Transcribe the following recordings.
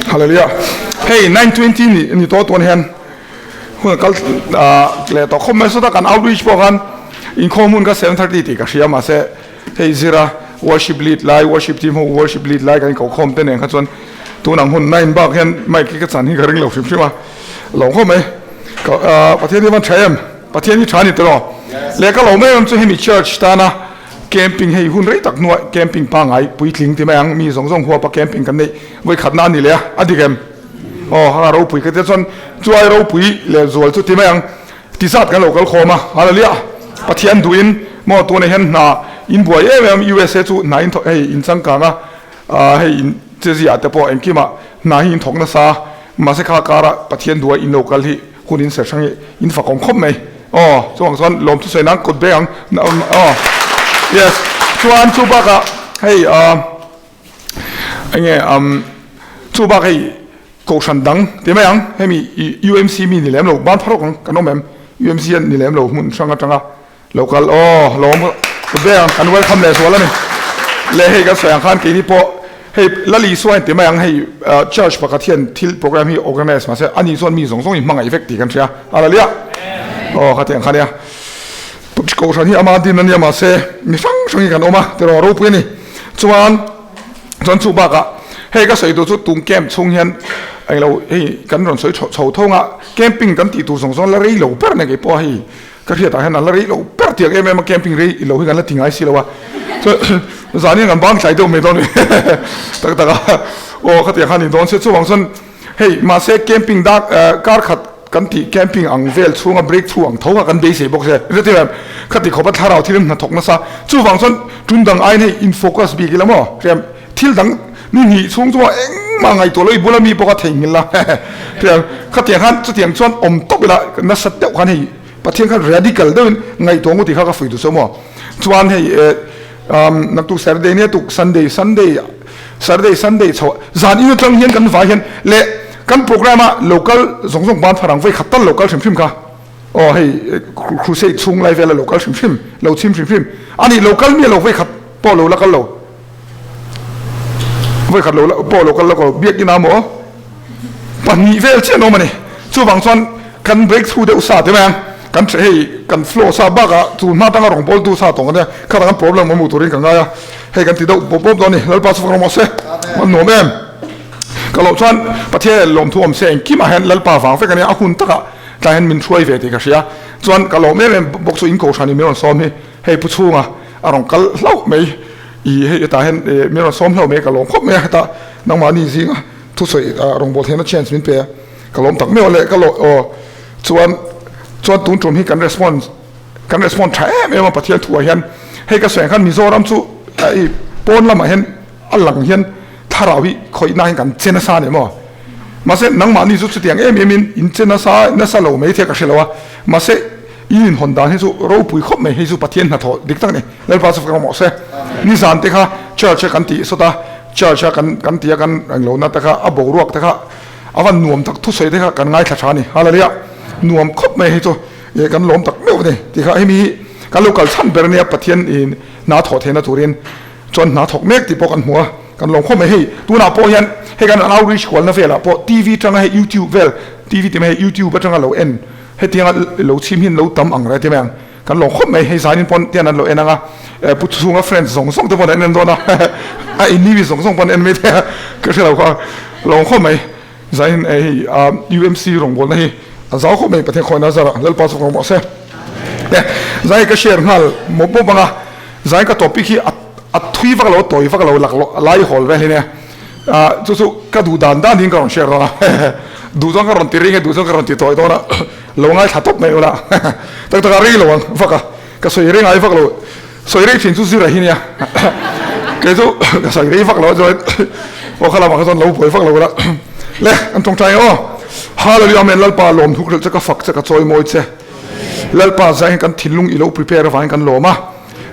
Hallelujah. Hei 9:20 ni ni to tuan hian hun kal leh tawh khawp mai sawta kan outreach pawh khan inkhawm hun kha 7:30 tih ka hria mahse hei zira worship lead lai worship team ho worship lead lai kan inkokhawm te nen kha chuan tun ang hun 9 bak hian mic hi ka chan hi ka ring lo hrim hrim a lo khawp mai ka Pathian hi van tha em Pathian hi tha ni tawh leh ka lo mai em chu hemi church tana Camping hei hun rei tak hnuah camping pangngai puitling ti mai ang, mi zawng zawng huapa camping kan neih vawi khatna a ni leh a, a dik em? Aw ha ropui ka tia chuan chuai ropui leh zual chu ti mai ang, ti zat kan lo kal khawm a, hallelujah Pathian duhin maw tunah hian hna in buai em em USA chu hna in thawk hei in changkang a, hei in chezia te pawh engkimah hna hi in thawk nasa mahse kha karah Pathian duha in lo kal hi Hun in serh hrang i in fak awm khawp mai. Aw, chuvang chuan lawm thusawi nan kut beng ang. Aw, yes. Chuan chu bakah hei ah enge um chu bak hei kohhran dang ti mai ang hemi UMC mi ni lem lo ban pharuk ang kan awm em UMC hian ni lem lo hmun hrang atanga lo kal aw lawm kut beng ang kan welcome leh zual a ni. Leh hei kan sawi ang khan keini pawh Hei Lali Suain ti mai ang hei church pakhat hian thil program hi organize mahse ani chuan mi zawng zawng in hmangaih vek tih kan hria a la lia aw kha tiang kha nia kohhran hi ama din ania mahse mi hrang hrang hi kan awm a tiraw ropui ani chuan chuan chu bakah hei ka sawi tur chu tung camp chhung hian englo hei kan rawn sawi chho tho anga camping kan tih tur zawng zawng la rei lo ber ania kei pawh hei Ka hriat ah hian an la rei lo ber tiang em em a camping rei lo hi kan la ti ngai si lo a chuan zan hian kan bang tlai deuh mai dawn tak tak a aw khatiang khan ni dawn se chuvang chuan hei mahse camping dak kar khat kan tih camping ang vel chhunga break through ang tho kha kan beisei bawk se hre em khati khawpa thlarau thil hnathawk nasa chuvang chuan tum dang aiin hei in focus bik ila maw hriam thil dang ni hnih chhung chu engmah ngaihtuah lo i bula mi pawh kha theihnghilh a hriam khatiang khan chutiang chuan awm tawp ila nasa deuh khan hei Pathian khan radical deuhin ngaihtuah ngawt tih kha ka fuih duh chu maw? Chuan hei naktuk Saturday nia tuk Sunday Sunday Saturday Sunday chho zan in atang hian kan vai hian leh kan program a local zawng zawng ban pharang vei khat tal local hrim hrim kha aw hei crusade chhung lai vela local hrim hrim lo chhim hrim hrim ani local mi lo vei khat pawh lo la kal lo vei khat lo pawh lo kal lo ko biakin a maw Pahnih vel chiah an awm a ni. Chuvang chuan kan breakthrough deuh sa te mai ang. Kan ṭhe hei kan flow sa bakah chu hma tanga rawngbawltu sa tawng ania kha kan problem awm turin ka ngai a. Hei kan ti deuh bawp bawp dawn a ni. Lalpa chu fak rawh se. An nuam em? Ka loh chuan Pathian lawmthu awm se engkimah hian Lalpa vang vek ania a hun takah tlai hian min hruai ve tih ka hria. Chuan ka lawm em em bawk chu in kohhran in min rawn sawm hi hei pu chhunga a rawn kal hlauh mai i hei hetah hian min rawn sawm hlauh mai ka lawm khawp mai a heta nangmahni zinga Thusawi rawngbâwl theihna chance min pe a, ka lawm tak meuh a leh ka lawh aw chuan chuan tun tum hi kan response kan respond tha em em a Pathian thuah hian hei ka sawi ang khan Mizoram chu i pawn lamah hian a lang hian thlarau hi khawihna hian kan che nasa a ni maw mahse nangmahni chu chutiang em em in in che nasa nasa lo mai thei ka hre lo a mahse in inhawn dan hi chu ropui khawp mai hei chu Pathian hnathawh dik tak a ni Lalpa chu fak rawh se nizan te kha church a kan tih sawt a. Church a kan kan tia kan englo na te kha a boruak te kha a van nuam tak thusawi te kha kan ngaithla tha a ni. Hallelujah! Nuam khawp mai hei chu eh kan lawm tak meuh a ni tih kha hemi hi kan lo kal chhan ber a nia Pathian in hna thawh theihna turin chuan hna thawk mek tih pawh kan hmu a kan lawm khawp mai. Hei tunah pawh hian hei kan outreach kualna velah pawh TV atanga hei YouTube vel TV tih mai hei YouTube atanga lo en hetianga lo chhim hi an lo tam ang reng ti mai ang. Kan lawng khawp mai, hei zanin pawn tian an lo en ang a, pu chhunga friends zawng zawng te pawn an en dawn a, a in mi zawng zawng pawn an en mai thei a, ka hre lo kha, lawng khawp mai, zanin hei UMC rawngbawlna hi a zau khawp mai Pathian khawina zar ah Lalpa chu ka mamawh se. Zai ka share nghal mawp mawp ang a, zain ka topic hi a thui vak lo, a tawi vak lo, laklawh a lai hawl vel hi nia, chu chu ka duh dan dan in ka rawn share dawn a, duh chuan ka rawn ti ring a, duh chuan ka rawn ti tawi dawn a. Lo ngaithla tawp mai ula tak tak a rei lo ang vak a, ka sawi rei ngai vak lo, sawi rei thin chu zira hi nia kei chu ka sawi rei vak lo a chuan aw kha lamah kha chuan lo buai vak lo ula le an tawngtai aw Hallelujah Amen Lalpa lawm thuk hrelh che ka fak che ka chawi mawi che Lalpa zai hian kan thinlung i lo prepare avangin kan lawm a.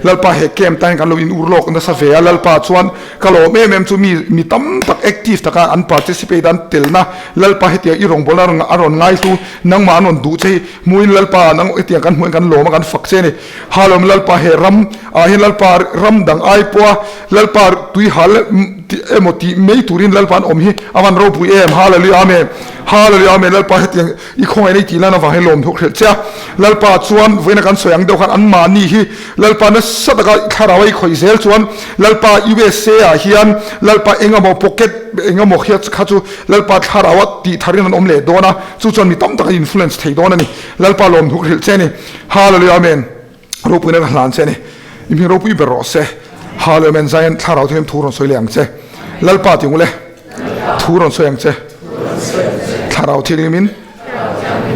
Lalpa he camp tan kan lo in ur lawk nasa ve a, Lalpa chuan ka lawm em em chu mi mi tam tak active taka an participate an telna Lalpa hetiang i rawngbawlna a rawn a rawn ngai hlu nangmah an rawn duh che hi hmuin Lalpa nang hetiang kan hmuhin kan lawm a kan fak che a ni Halawm Lalpa he ram ah hian Lalpa ram dang ai pawha Lalpa tui hal emaw tih mai turin Lalpa an awm hi a van ropui em. Hallelujah Amen. Hallelujah Amen. Lalpa hetiang i khawngaihna i tih lan avang hian lawmthawk hrelh che a. Lalpa chuan vawiina kan sawi ang deuh khan anmahni hi Lalpa nasa taka thlarau a i khawih zel chuan Lalpa USA ah hian Lalpa engemaw pocket engemaw hiat kha chu Lalpa thlarau a tih tharin an awm leh dawn a, chu chuan mi tam tak a influence thei dawn a ni. Lalpa lawmthawk hrelh che a ni. Hallelujah Amen. Ropuina ka hlan che a ni. I hming ropui ber rawh se. Hallelujah Amen. Zion thlarau thianghlim thu rawn sawi leh ang che. Lalpa ti ngule thu rawn sawi ang che. Thlarau thianghlimin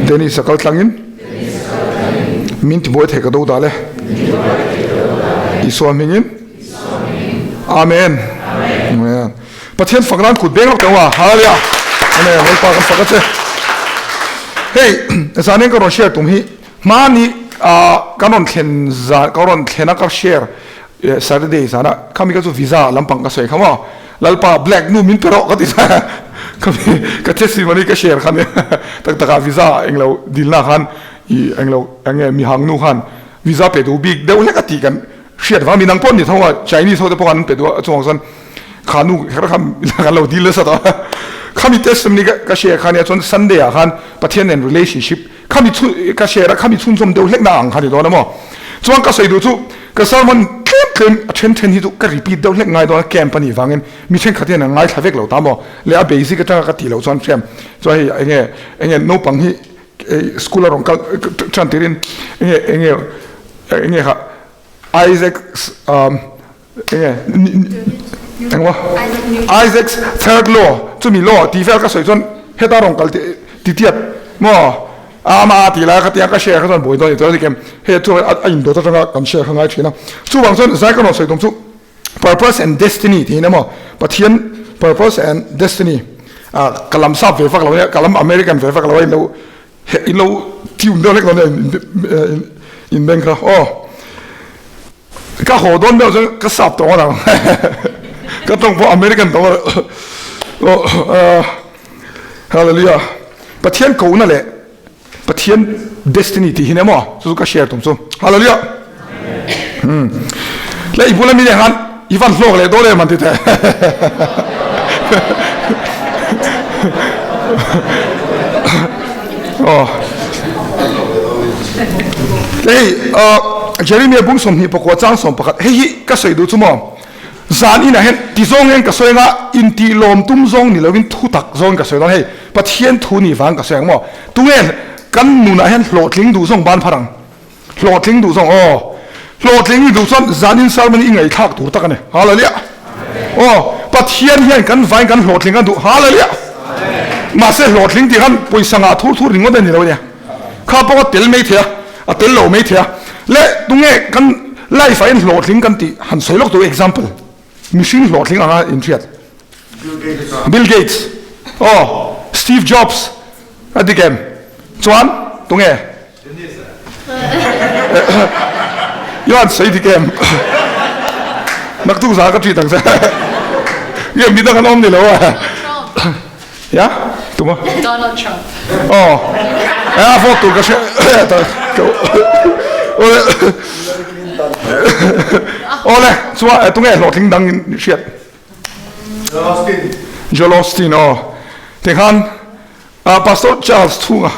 Dennis a kal tlangin min ti buai thei ka do dah le. Isua hmingin Amen. Amen. Pathian fak nan kut beng rawk teh a. Hallelujah. Amen. Lalpa kan fak a che. Hei zanin ka rawn share tum hi Hmani ah ka rawn thlen zan ka rawn thlen a ka share Saturday zan a khami ka chu visa lampang ka sawi kha maw Lalpa black nu min pe rawh ka ti khami ka testimony ka share kha nia tak tak ah visa englo dilna khan i englo enge mihang nu khan visa pe duh bik deuh hlek a tih kan hriat vang minang pawh an ni tho a Chinese ho te pawh khan an pe duh a chungah chuan kha nu kher kha kan lo dil nasa tawh a khami testimony ka share kha nia chuan Sunday ah khan Pathian nen relationship Khami chhun ka share a khami chhunzawm deuh hlek na ang kha ni dawn a maw? Chuan ka sawi duh chu ka sermon tlem tlem a then then hi chu ka repeat deuh hlek ngai dawn a camp a nih vangin mi thenkhat hian an ngaithla vek lo ta maw? Leh a basic atanga ka tih loh chuan hriam chuan hei enge enge naupang hi school a rawn kal tan tirin enge enge enge kha Isaac Enge engmaw Isaac's third law chumi law tih vel ka sawi chuan heta rawn kal ti tiat maw ama tih lai kha tia ka share kha chuan buai dawn a ni chuan anikem hei chu a indawt atanga kan share kha ngai thin a chuvang chuan zai ka rawn sawi tum chu purpose and destiny tiin emaw Pathian purpose and destiny ah ka lam sap ve vak lo nia ka lam American ve vak lo a in lo in lo tune deuh hlek lo nia in beng kha aw. Ka haw dawn deuh chuan ka sap tawng a dang ka tawng pawh American tawng a Hallelujah Pathian kohna leh Pathian destiny tih hi nia maw chu chu ka share tum chu Hallelujah le i bula mi leh khan i van hlawk leh dawn em an ti teh aw hei Jeremia bung 24 chang 11 hei hi ka sawi duh chu maw zan inah hian ti zawng hian ka sawi anga intih lawm tum zawng ni lovin thu tak zawngin ka sawi dawn hei Pathian thu ni vang ka sawi ang maw tunge kan nunah hian hlawhtling duh zawng ban phar ang Hlawhtling duh zawng aw. Hlawhtling i duh chuan zanin sermon i ngaihthlak tur tak a ni. Hallelujah. Aw, Pathian hian kan vain kan hlawhtling a duh. Hallelujah. Mahse hlawhtling tih khan pawisa ngah thur thur ringawt a ni lo ania. Kha pawh a tel mai thei a, a tel lo mai thei a. Le tunge kan life ah hian hlawhtling kan tih han sawi lawk tur example. Mihring hlawhtling anga inhriat. Bill Gates. Aw, Steve Jobs a dik em? Chuan tunge? Ioan sawi dik em? Naktuk za ka ṭih tak che. Nge mi dang an awm ni lo a? Ya, tuma? Donald Trump. Oh, a vote tur ka hre. Ole. Ole, chuan tunge hlawhtling dang in hriat? Joel Osteen. Joel Osteen, aw. Tikhan Pastor Charles chhunga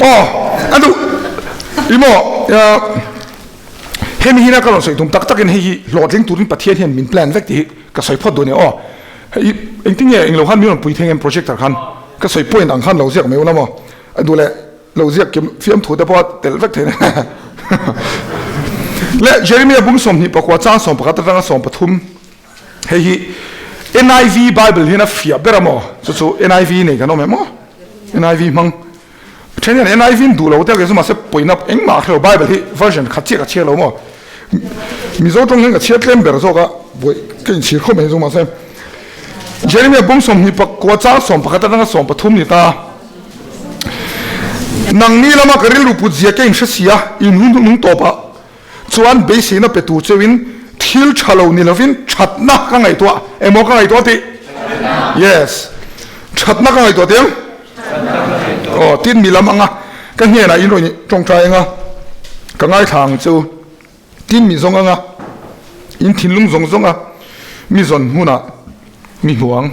aw a duh emaw hemi hina ka rawn sawi tum tak takin hei hi hlawhtling turin Pathian hian min plan vek tih hi ka sawi phawt duh a ni aw hei engtin nge englo khan min rawn pui thei ngem projector khan ka sawi point ang khan lo ziak mai ula maw a duh leh Lo ziak kim fiamthu te pawh a telh vek thei Le Jeremiah bung 29 chang 11 atanga 13 hei hi NIV Bible hian a fiah ber a maw chu chu NIV nei kan awm em aw NIV hmang then hian NIV in duh lo te chu mahse pawina engmah a hrelo Bible hi version khat chiah ka chhiar lo maw Mizo tawng hian ka chhiar tlem ber zawk a buai ka inchhir khawp mai chu mahse Jeremiah bung 29 chang 11 atanga 13 ni ta. Nangni lama ka rilru put zia ka inhre si a, in hun hnung tawpah chuan beiseina pe tur cheuhin thil tha lo ni lovin thatna ka ngaihtuah emaw ka ngaihtuah tih? Yes, thatna ka ngaihtuah tih ang? Aw, tin mi lam anga ka hnenah in rawn tawngtai anga ka ngaithla ang chu. Tin mi zawng anga in thinlung zawng zawnga mi zawn hmunah mi hmu ang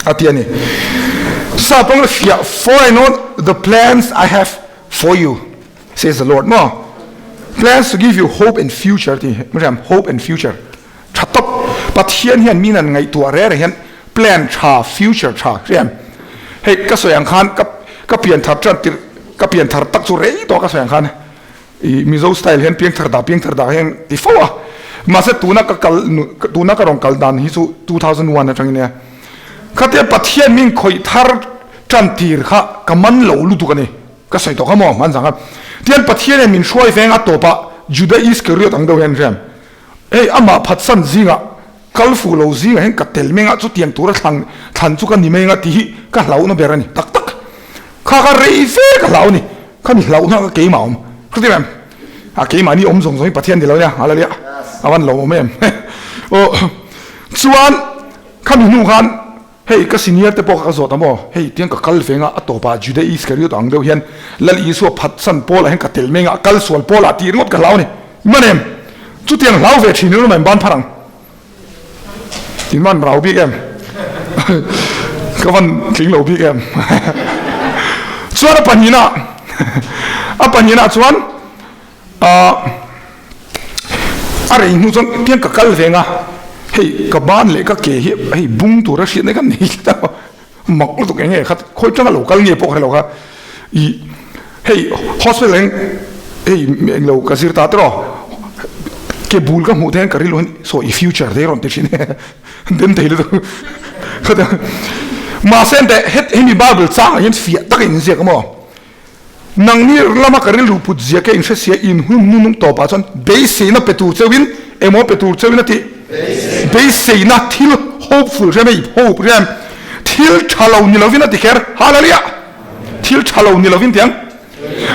a ti a ni. Sap anga fiah For I know the plans I have for you says the Lord maw plans to give you hope and future ti hi hope and future tha tawp Pathian hian min an ngaihtuah reng reng hian plan tha future tha hriam hei ka sawi ang khan ka ka pian thar tan tirh ka pian thar tak chu rei tawh ka sawi ang khan i Mizo style hian piang thar dah piang thar dah hian ti fo a mahse tuna ka kal tuna ka rawn kal dan hi chu 2001 atangin nia khatia Pathian min khawih thar tan tir kha ka man lo lutuk ani ka sawi tawh kha maw hman zang khan tian Pathian hian min hruai veng a tawpah Juda Iskariot ang deuh hian hriam Hei amah phatsan zingah kal fuh lo zingah hian ka tel meng a, chutiang tura thlan thlan chu ka ni meng a tih hi ka hlauhna ber a ni tak tak. Kha kha rei fe ka hlau a ni, kha mi hlauhna kha keimah awm. Hre em? A keimah ni awm zawng zawng hi Pathian ni lo nia, Hallelujah, a van lo awm em. Aw chuan kha mi hnu khan Hei ka senior te pawh kha ka zawt a maw? Hei tiang ka kal ve nga a tawpah Juda Iskariot ang deuh hian Lal Isua phatsan Paula hian ka tel mai nga a kal sual Paula tih ringawt ka hlau a ni. Iman em? Chutiang hlau ve thin ilo mai ban phar ang. Iman rau bik em? Ka van tling lo bik em? Chuan a pahnihna a pahnihna chuan A a rei hnu chuan tiang ka kal ve nga, hei ka ban leh ka ke hi hei bung tura hriatna hi ka nei tlat a, mak lutuk eng nge kha khawi tanga lo kal nge pawh ka hre lo kha, ih hei hospital ah hian hei englo ka zir ta tawh ke bul ka hmuh te hian ka rilru hian saw i future te hi rawn ti thin den thei lutuk mahse hemi bible changah hian fiah takin in ziak a maw. Nangni lama ka rilru put zia ka inhre sia in hun hnunung tawpah chuan beiseina pe tur cheuhin emaw pe tur cheuhin a tih beiseina thil hopeful rem ei hope rem thil tha lo ni lovin a ti kher hallelujah thil tha lo ni lovin tiang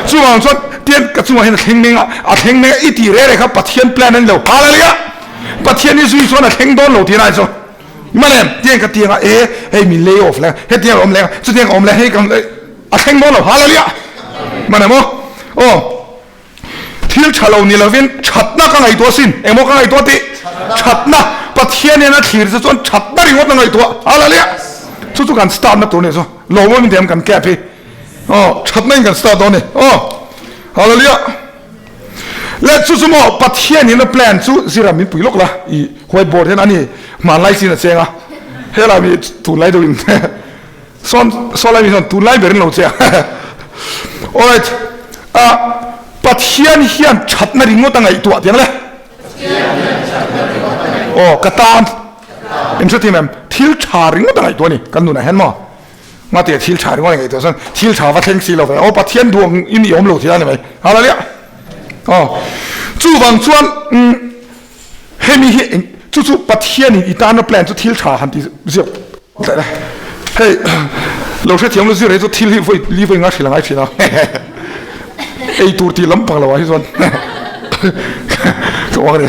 chuvang chuan tian ka chungah hian a thleng meng a a thleng meng a i tih reh reh kha Pathian plan a ni lo hallelujah Pathian i zui chuan a thleng dawn lo tih nai chu Malem tiang ka tiang a e hei min lay off leng hetiang a awm leng chutiang a awm leng hei kan A thleng dawn lo, Hallelujah! Hman em aw? Aw, thil tha lo ni lovin thatna ka ngaihtuah asin. Engmaw ka ngaihtuah tih? Thatna. Pathian hian a thlir che chuan thatna ringawt a ngaihtuah. Hallelujah! Chu chu kan start na tur nih chu. Lawmawm in ti em kan cap hi. Aw, thatna in kan start dawn ni. Aw, Hallelujah! Le chu chu maw Pathian in a plan chu zira min pui lawk la i whiteboard hian ani hmanlai chin a cheng a. Helai mi tunlai deuh in Sawn saw lai mi chuan tunlai berin lo che a. Alright. A Pathian hian thatna ringawt a ngaihtuah tiang le. Aw ka tan. In hre thiam em? Thil tha ringawt a ngaihtuah a ni kan nunah hian maw? Nga tia thil tha ringawt a ngaihtuah chuan thil tha va thleng si lo ve. Aw Pathian duang in i awm lo thil a ni mai. Hallelujah. Aw chuvang chuan Hemi hi eng chu chu Pathianin i tana plan chu thil tha han ti ziak teh le. Hei lo hrethiam lo zir hi chu thil hi vawi li vawi nga hrilh a ngai thin a. Ei tur tih lampang lo ah hi chuan ka uang a ni.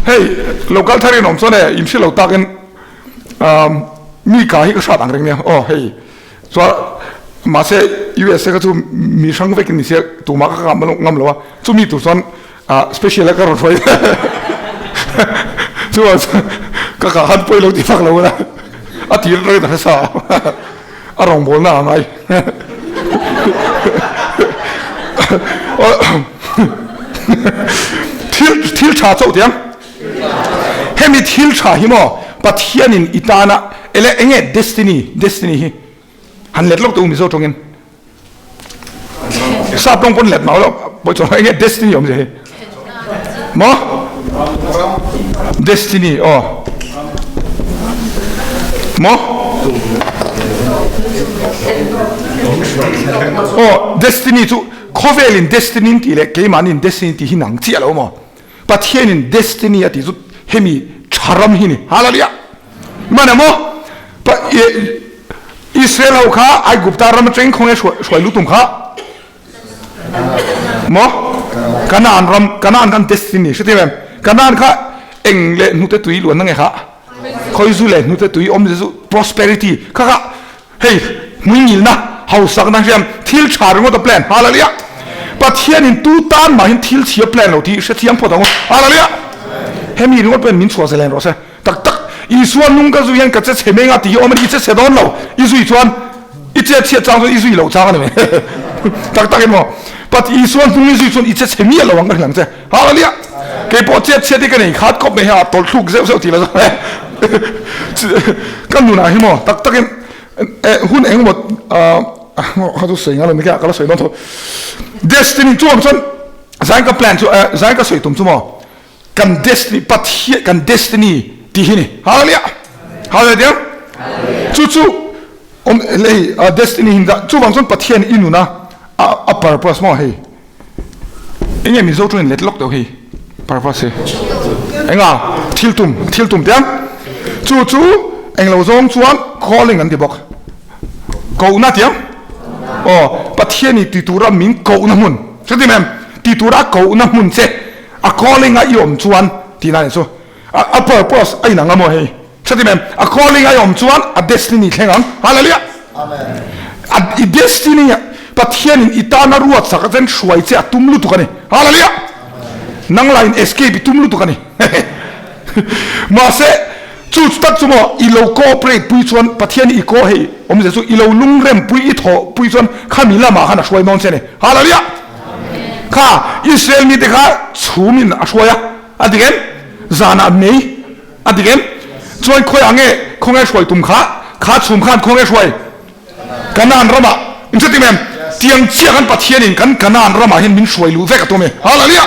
Hei lo kal thar in awm chuan e in hre lo takin mi ka hi ka hrat ang reng nia aw hei chuan mahse USA kha chu mi hrang vek in ni sia tumah ka ngam lo a chumi tur chuan Ah special a ka rawn hruai chuan ka kah han pawi lo ti fak lo la a tir atangin a hre sa a rawngbawlna a ngai thil thil tha chauh tiang hemi thil tha hi maw Pathianin i tana ele enge destiny destiny hi han let lawk teh u Mizo tawngin Sap tawng pawn let mau lo pawh chuan enge destiny awm zia hi maw destiny aw maw aw destiny chu khawvelin destiny in tih leh keimahni in destiny tih hi nang chiah lo maw Pathianin destiny a tih chu hemi tha ram hi ni. Hallelujah! Mana maw? Pa Israel ho kha Aigupta ram atangin khawnge hruai luh tum kha? Maw? Kanaan ram, Kanaan kan destiny hre em? Kanaan kha eng leh hnute tui luan na nge kha? Khawizu leh hnute tui awm chu prosperity kha kha Hei, hmuingilna, hausakna hian thil tha ringawt a plan. Hallelujah! Pathianin tu tan mahin thil chhia plan lo tih hre thiang phawt ang u. Hallelujah! Hemi ringawt pawhin min chhuah zalen rawh se. Tak tak, Isua nung ka zui hian ka che chhe mai nga tih hi awm a ni, i che chhe dawn lo. I zui chuan i chet chhiat chang chuan i zui loh chang a ni mai. Tak tak in maw? Pat Isua hnung i zui chuan i che chhe miah lo ang ka hrilh ang che. Hallelujah! Kei pawh chet chhiat hi ka nei khat khawp mai ha, tawlh thluk zeuh zeuh tih lo zawk e. Ka nunah hi maw tak takin hun eng emaw kha chu sawi ngai lo ni ka la sawi dawn tho. Destiny chuang chuan zain ka plan chu zain ka sawi tum chu maw kan destiny Pathian kan destiny tih hi ni. Hallelujah! Hallelujah! Chu chu awm lei destiny hin dah chuvang chuan Pathian i nuna a purpose maw hei. Enge Mizo tawngin let lawk deuh hei purpose hi enga thil tum thil tum tiang chu chu englo zawng chuan calling an ti bawk kohna tiang aw Pathian i ti tura min kohna hmun chuti mem ti tura kohna hmun che a calling a i awm chuan tihna ni chu a purpose a inang a maw hei chuti mem a calling a i awm chuan a destiny thleng ang hallelujah a i destiny Pathian in i tana ruat sak a chen hruai che a tum lutuk a ni hallelujah nang lah in escape i tum lutuk a ni mahse chu chu tak chu maw i lo cooperate pui chuan Pathian i ko hei awmzia chu i lo lungrem pui i thawh pui chuan khami lamah khan a hruai dawn che a ni hallelujah kha Israel mite kha chhum in a hruai a a dik em zanah mei A dik em? Chuan khawiah nge khawnge hruai tum kha? Kha chhum khan khawnge hruai? Kanaan ramah. In hre tim em? Tiang chiah kan Pathianin kan Kanaan ramah hian min hruai luh vek a tum e. Hallelujah!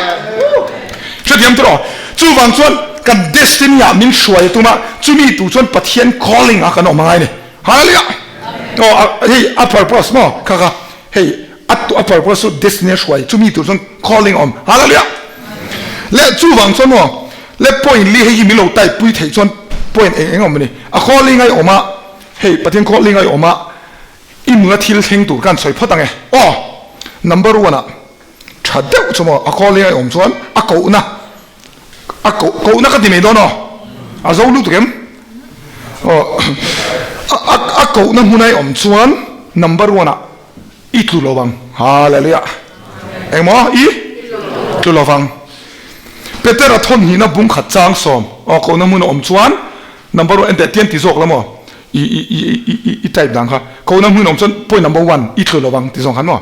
Hrethiam tawh rawh. Chuvang chuan kan destiny ah min hruai a tum a, chumi tur chuan Pathian calling ah kan awm a ngai a ni. Hallelujah! Aw, hei a purpose maw? Kha kha hei a a purpose chu destiny a hruai chumi tur chuan calling a awm. Hallelujah! Leh chuvang chuan maw le point li hei hi min lo type pui theih chuan point eng eng a awm a ni. A calling a i awm a, hei Pathian calling a i awm a, i nuna thil thleng tur ka han sawi phawt ang e. Aw number one ah tha deuh chu maw a calling a i awm chuan a kohna a koh kohna ka ti mai dawn aw a zo lutuk em aw a a a kohna hmun a i awm chuan number one ah I tlu lo vang. Hallelujah. Engmaw? I tlu lo vang. Petera thawmhnihna bung khat chang sawm aw kohna hmun a awm chuan number one enteh tian ti zawk la maw? I i i i i i type dan kha. Kohna hmun a awm chuan point number one i tlu lo vang ti zawng khan maw?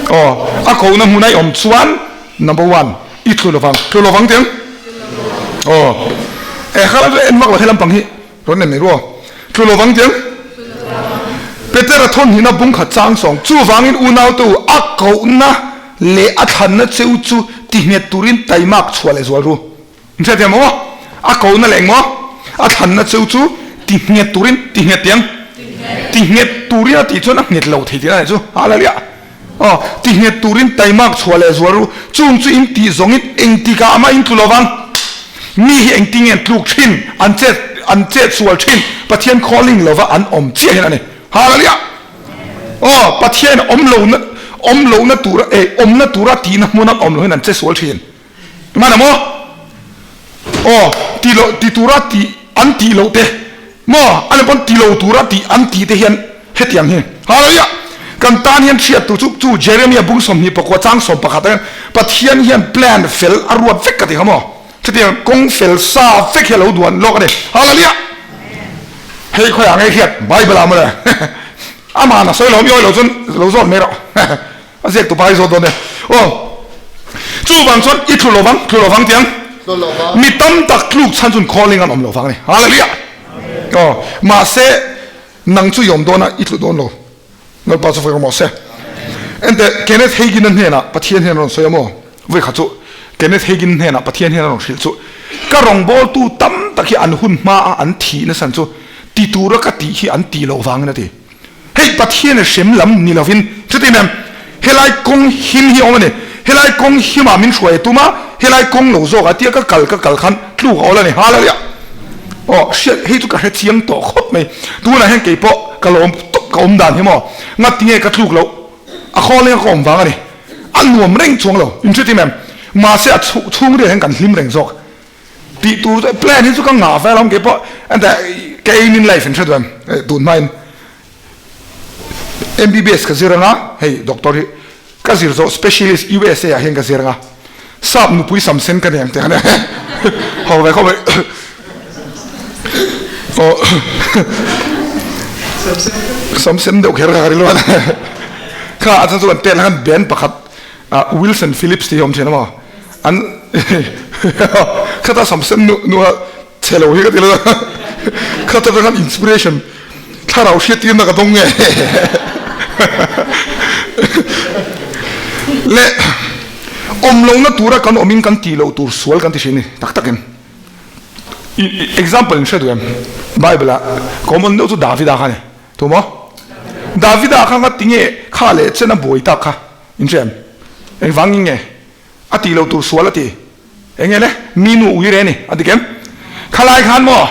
Aw a kohna hmun a i awm chuan number one i tlu lo vang. Tlu lo vang tiang? Aw e kha en vak lo he lampang hi. Rawn en mai ruah. Tlu lo vang tiang. Petera thawnhnihna bung khat chang sawng. Chuvangin unaute u, a kohna leh a thlanna che u chu ti nghet turin taimak chhuah leh zual ru. In hriat thiam maw? A kohna leh engmaw? A thlanna che u chu ti nghet turin, ti nghet tiang. Ti nghet turin a tih chuan a nghet lo thei tih a nih chu. Hallelujah. Aw, ti nghet turin taimak chhuah leh zual ru. Chung chu in tih zawngin engtikah amah in tlu lo vang. Mi hi engtin nge an tluk thin, an chet an chet sual thin, Pathian calling lova an awm chiah hian a ni. Hallelujah! Aw, Pathian awm lohna awm lohna tura eh awmna tura tihna hmun an awm lo hian an che sual thin. Hman a maw? Aw, ti loh ti tura tih an tih loh te maw? Ani pawn ti lo tura tih an tih te hian hetiang hi. Hallelujah! Kan tan hian hriat tur chu chu Jeremiah bung 24 chang 11 ah hian Pathian hian plan fel a ruat vek ka ti kha maw? Chutiang kawng fel sa vek hi a lo duan lawk a ni. Hallelujah! Hei khawiah nge hriat? Bible ah mawle. Amah a sawi lo, mi awih lo chuan lo zawt mai rawh. A ziak tu pa hi zawt dawn e. Aw. Chuvang chuan i tlu lovang, tlu lovang tiang. Tlu lovang. Mi tam tak tluk chhan chun calling an awm lovang a ni. Hallelujah. Aw. Mahse nang chu i awm dawn a, i tlu dawn lo. Lalpa chu fak emaw se. Ente Kenneth Hagin a hnenah Pathian hian a rawn sawi a maw? Vawi khat chu Kenneth Hagin hnenah Pathian hian a rawn hrilh chu ka rawngbawltu tam tak hi an hun hma a an thih nasan chu ti tura ka tih hi an tih loh vangin a ti. Hei Pathian a hrem lam ni lovin chuti mem helai kawng him hi a awm a ni. Helai kawng himah min hruai a tum a, helai kawng lo zawk a tia ka kal ka kal khan tluk a awl a ni. Hallelujah! Aw hriat hei chu ka hre chiang tawh khawp mai. Tunah hian kei pawh ka lawm tawp ka awm dan hi maw ngati nge ka tluk loh a khawl eng ka awm vang a ni. A nuam reng chuang lo in hre mem mahse a chhung riah hian kan hlim reng zawk. Tih tur chu plan hi chu ka ngah vel awm keipawh ente ka aim in life in hre duh em tun hmain. MBBS ka zir anga hei doctor hi ka zir zawh specialist USA ah hian ka zir anga sap nupui sam sen ka nei ang tih khan ho ve khawp mai aw sam sen deuh kher kha ka ri lo a kha a chan chu kan tel khan band pakhat Wilson Phillips tih hi awm thin a maw an khata sam sen nu nu a Chhe lo hi ka ti lo kha ta khan inspiration thlarau hriat tirna ka dawng nge le awm lohna tura kan awmin kan tih loh tur sual kan ti thin ni tak takin example in hre duh em bible ah common deuh chu Davida kha ni tumaw Davida kha nga tinge kha leh chen a buai tak kha in hre em engvangin nge a tih loh tur sual a ti Enge le? Mi nu ui re ni a ti kem. Khalai khan maw?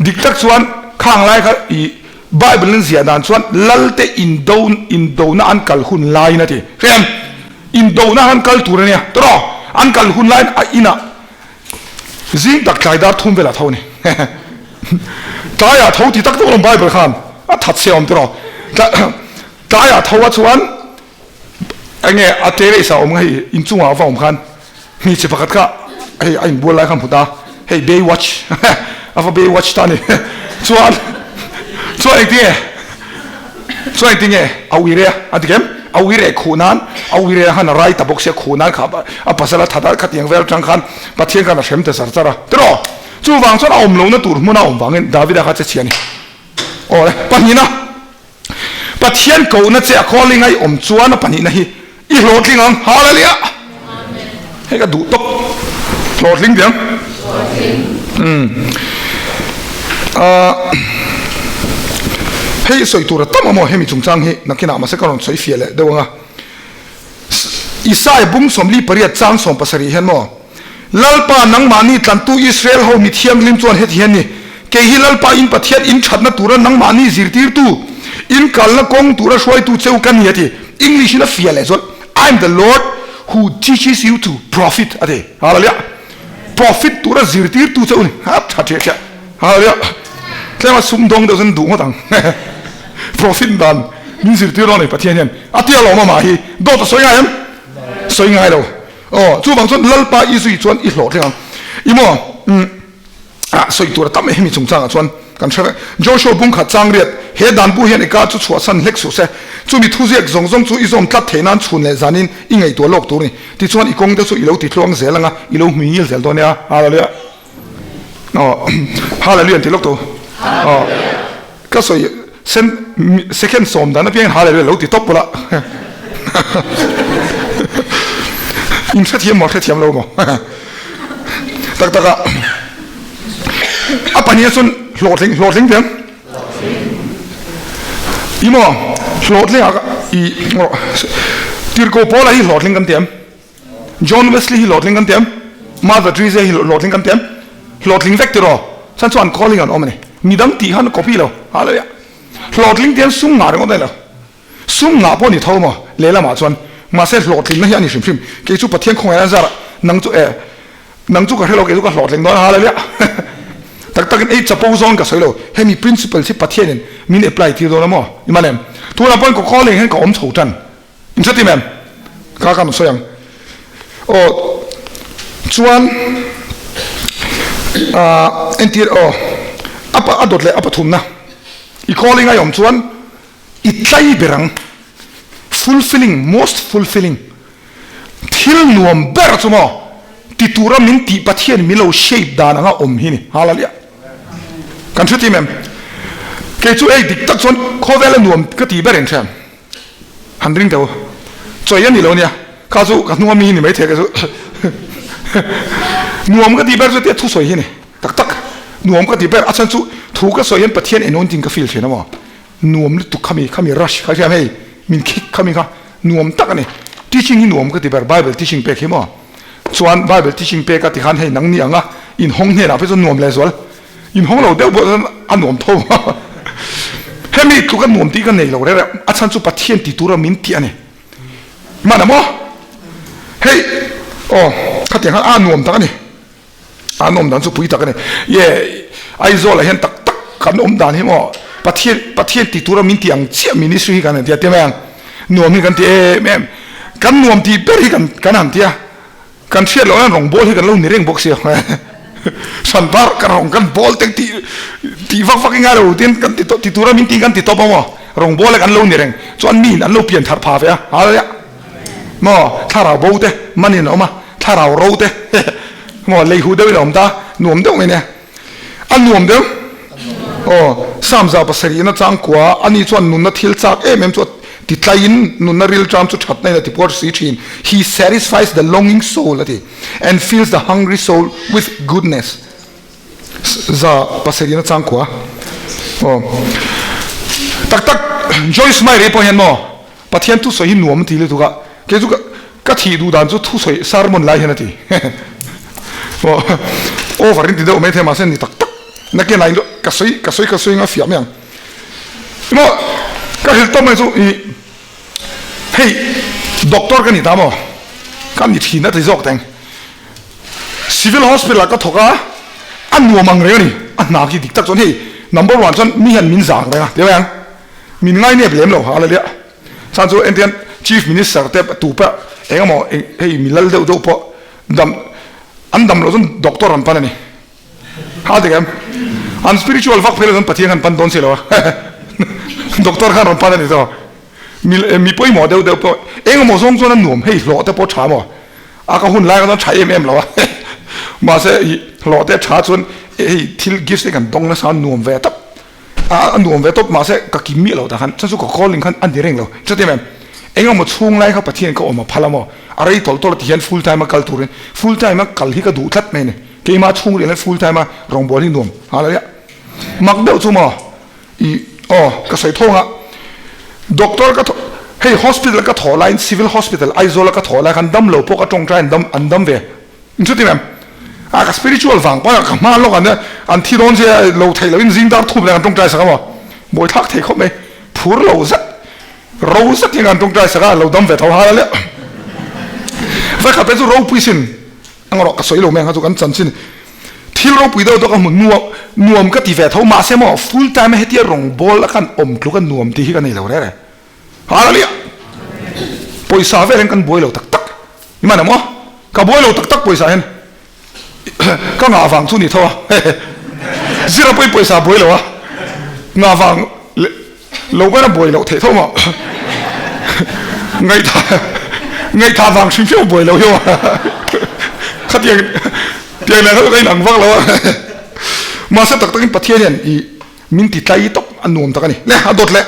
Dik tak chuan khang lai kha i Bible in ziah dan chuan Lalte indo indona an kal hun laiin a ti. Hrem! Indona an kal tur ania tawh an kal hun laiin a inah zing tak tlai dar thum velah tho a ni. Tlaiah tho ti tak tak alawm Bible khan a that se awm tawh. Tlaiah tho a chuan Enge a terrace ah awm kha hei inchungah va awm khan hmeichhe pakhat kha hei a inbual lai kha hmu ta hei bay watch a va bay watch ta a ni chuan chuan engtinge chuan engtinge a uire a a ti kem a uire khuh nan a uire khan a rai ta bawk sia khuh nan kha a pasal a that a khatiang vel atang khan Pathian khan a hrem ta char char a tiraw chuvang chuan a awm lohna tur hmun a awm vangin Davida kha che chhia a ni aw le pahnihna. Pathian kohna che a calling a i awm chuan a pahnihna hi i hlawhtling ang. Hallelujah! Hei ka duh tawp. Hlawhtling diang. Umm. Ah, hei sawi tur a tam a maw hemi chungchang hi nakinah mahse ka rawn sawi fiah leh deuh ang a. Isaiah bung 48 chang 70 hian maw, Lalpa nangmahni tlantu Israel ho mi thianghlim chuan heti hian ni, Kei hi Lalpa in Pathian in thatna tura nangmahni zirtirtu, in kalna kawng tura hruaitu cheu ka ni a ti. English in a fiah leh chuan, I am the Lord who teaches you to profit a ti. Hallelujah! Profit tura zirtirtu cheu ni. Ha tha ṭhiah ṭhiah. Hallelujah! Tlema sumdawng deuh chuan duh ngawt ang. Profit dan min zirtir dawn a ni Pathian hian. A tia lawm amah hi dawt a sawi ngai em? Sawi ngai lo. Aw, chuvang chuan Lalpa i zui chuan i hlawhtling ang. I maw? Umm, ah, sawi tur a tam e hemi chungchangah chuan kan hre vek. Joshua bung khat chang riat, he dan bu hian i kar chu chhuahsan hlek suh se. Chumi thuziak zawng zawng chu i zawm tlat theih nan chhun leh zanin i ngaihtuah lawk tur a ni. Tichuan i kawng te chu i lo ti tluang zel ang a, i lo hmui ngil zel dawn nia. Hallelujah. Aw, Hallelujah an ti lawk tu. Aw, ka sawi sen second sawm dan apiangin Hallelujah lo ti tawp pawh la. In hrethiam maw hrethiam lo maw? Tak tak a a pahnih chuan hlawhtling hlawhtling tiang. I maw hlawhtling a i tirko pawla hi hlawhtling kan tiam. John Wesley hi hlawhtling kan ti em? Mother Teresa hi hlawhtling kan ti em? Hlawhtling vek tiraw? Chuan chuan calling an awm a ni. Midang tih khan copy lo. Hallelujah. Hlawhtling ti hian sum ngah ringawt a ni lo. Sum ngah pawh ni tho maw? Lehlamah chuan mahse hlawhtlinna hi a ni hrim hrim. Kei chu Pathian khawngaih a zarah nang chu eh nang chu ka hre lo kei chu ka hlawhtling dawn a hallelujah. Tak takin ei chapo zawng ka sawi lo. Hemi principle hi Pathianin min apply tir dawn a maw? I man em? Tunah pawhin ka calling hian ka awm chho tan. Inhretim em? Ka kan sawi ang. Aw chuan ah entir aw a a dawt leh a pathumna i calling a i awm chuan i tlai ber ang fulfilling most fulfilling thil nuam ber chu maw ti tura min tih Pathian min lo shape dan anga awm hi ni hallelujah kan hretim em? Kei chu ei dik tak chuan khawvel a nuam ka tih ber inhriam. Han ring teh u. Chawi a ni lo nia. Kha chu ka hnunga mi hi ni maithei ka chu. Nuam ka tih ber chu tia thu sawi hi ni. Tak tak. Nuam ka tih ber. A chhan chu thu ka sawi hian Pathian anointing ka feel thin a maw. Nuam lutuk khami khami rush kha hriam hei min khik khami kha nuam tak a ni. Teaching hi nuam ka ti ber Bible teaching pek hi maw. Chuan Bible teaching pek a tikhan hei nang ni ang a inhawng hnenah phei chuan nuam lehzual. Inhawng lo deuh pawh chuan a nuam tho. Hemi tluk a nuam tih ka nei lo reng reng, a chhan chu Pathian ti tura min tih a ni. Hman a maw? Hei, aw, khatiang khan a nuam tak a ni. A nuam dan chu pui tak a ni. Ye, Aizawlah hian tak tak kan awm dan hi maw? Pathian Pathian ti tura min ti ang chiah ministry hi kan han ti a ti mai ang. Nuam hi kan ti em em. Kan nuam tih ber hi kan kan han ti a. Kan hriat loh hian rawng bawl hi kan lo ni reng bawk sia. Hran bar kan rawng kan bawl te tih tih vak vak i ngai lo tin kan ti ti tura min ti kan ti tawp a maw. Rawng bawl hi kan lo ni reng. Chuan mi in an lo pian thar pha ve a. Hallelujah. Maw thlarau bo te man in a awm a, thlarau ro te maw lei huh deuh in a awm ta, nuam deuh mai nia. A nuam deuh? Aw, Psalm 107 in a chang kua, ani chuan nunna thil chak em em chu a ti tlaiin nunna rilṭam chu ṭhatna in a ti puar si ṭhin. He satisfies the longing soul a ti, and fills the hungry soul with goodness. 107 in a chang kua. Aw, tak tak Joyce Meyer hi pawh hian maw Pathian thusawi hi nuam a ti lutuk a, kei chu ka thih duh dan chu thusawi sermon lai hian a ti. Aw over in ti deuh maithei mahse ni tak tak nakin ah ka sawi ka sawi ka sawi nga fiah mai ang. Maw ka hrilh tawp mai chu i hei doctor ka ni ta maw ka ni thin a ti zawk teng. Civil hospital ah ka thawk a, a nuam ang reng a ni, a hna khi dik tak chuan hei number one chuan mi hian min zang reng a ti mai ang. Min ngai nep lem lo ha la liah. Chhan chu entian Chief Minister te tu pawh eng emaw hei mi lal deuh deuh pawh dam an dam loh chuan doctor an pan a ni. Ha dik em? An spiritual vak phei lo chuan Pathian khan pan dawn si lo a. Doctor khan rawn pan a ni zawk. Mi mi pawimawh deuh deuh pawh eng emaw zawng chuan a nuam hei hlawh te pawh tha maw? A ka hun lai kha chuan tha em em lo a. Mahse hlawh te tha chuan hei thil gifts te kan dawng nasa nuam ve tawp. A nuam ve tawp mahse ka kim miah lo tah khan chuan chu ka calling khan a ni reng lo chuti em eng emaw chhung lai kha Pathian ka awm a phal a maw a rei tawlh tawlh a ti hian full time a kal turin full time a kal hi ka duh tlat mai a ni keimah chhung riah hian full time a rawngbâwl hi nuam nghal a nia mak deuh chu maw i aw ka sawi thawng a doctor ka hei hospital ka thawh laiin civil hospital Aizawl a ka thawh lai khan damlo pawh ka tawngtai an dam an dam ve. Chuti em? A ka spiritual vang pawh ka hma lawk an an thi dawn che lo theih loh in zing dar thup leh an tawngtai sak a maw? Mawi thlak thei khawp mai. Phur lo zet, ro zet hian an tawngtai sak a, lo dam ve tho hal a le. Vekhat te chu ropui sin ang rawh ka sawi lo mai ang kha chu kan chanchin thil ropui deuh deuh ka hmu nuam nuam ka ti ve tho mahse maw full time a hetia rawngbawl a kan awm tluk a nuam tih hi ka nei lo rere. Hallelujah! Pawisa vel hian kan buai lo tak tak. I man emaw? Ka buai lo tak tak pawisa hian. Ka ngah vang chu ni tho a. Zira pawhin pawisa buai lo a. Ngah vang lo ber a buai loh theih tho maw? Ngaihtha ngaihtha vang hrim hrim a buai lo hi maw? Khatiang tiang nen kha chu ka inang vak lo a. Mahse tak takin Pathian hian i min ti tlai tawp a nuam tak a ni. Le a dawt leh.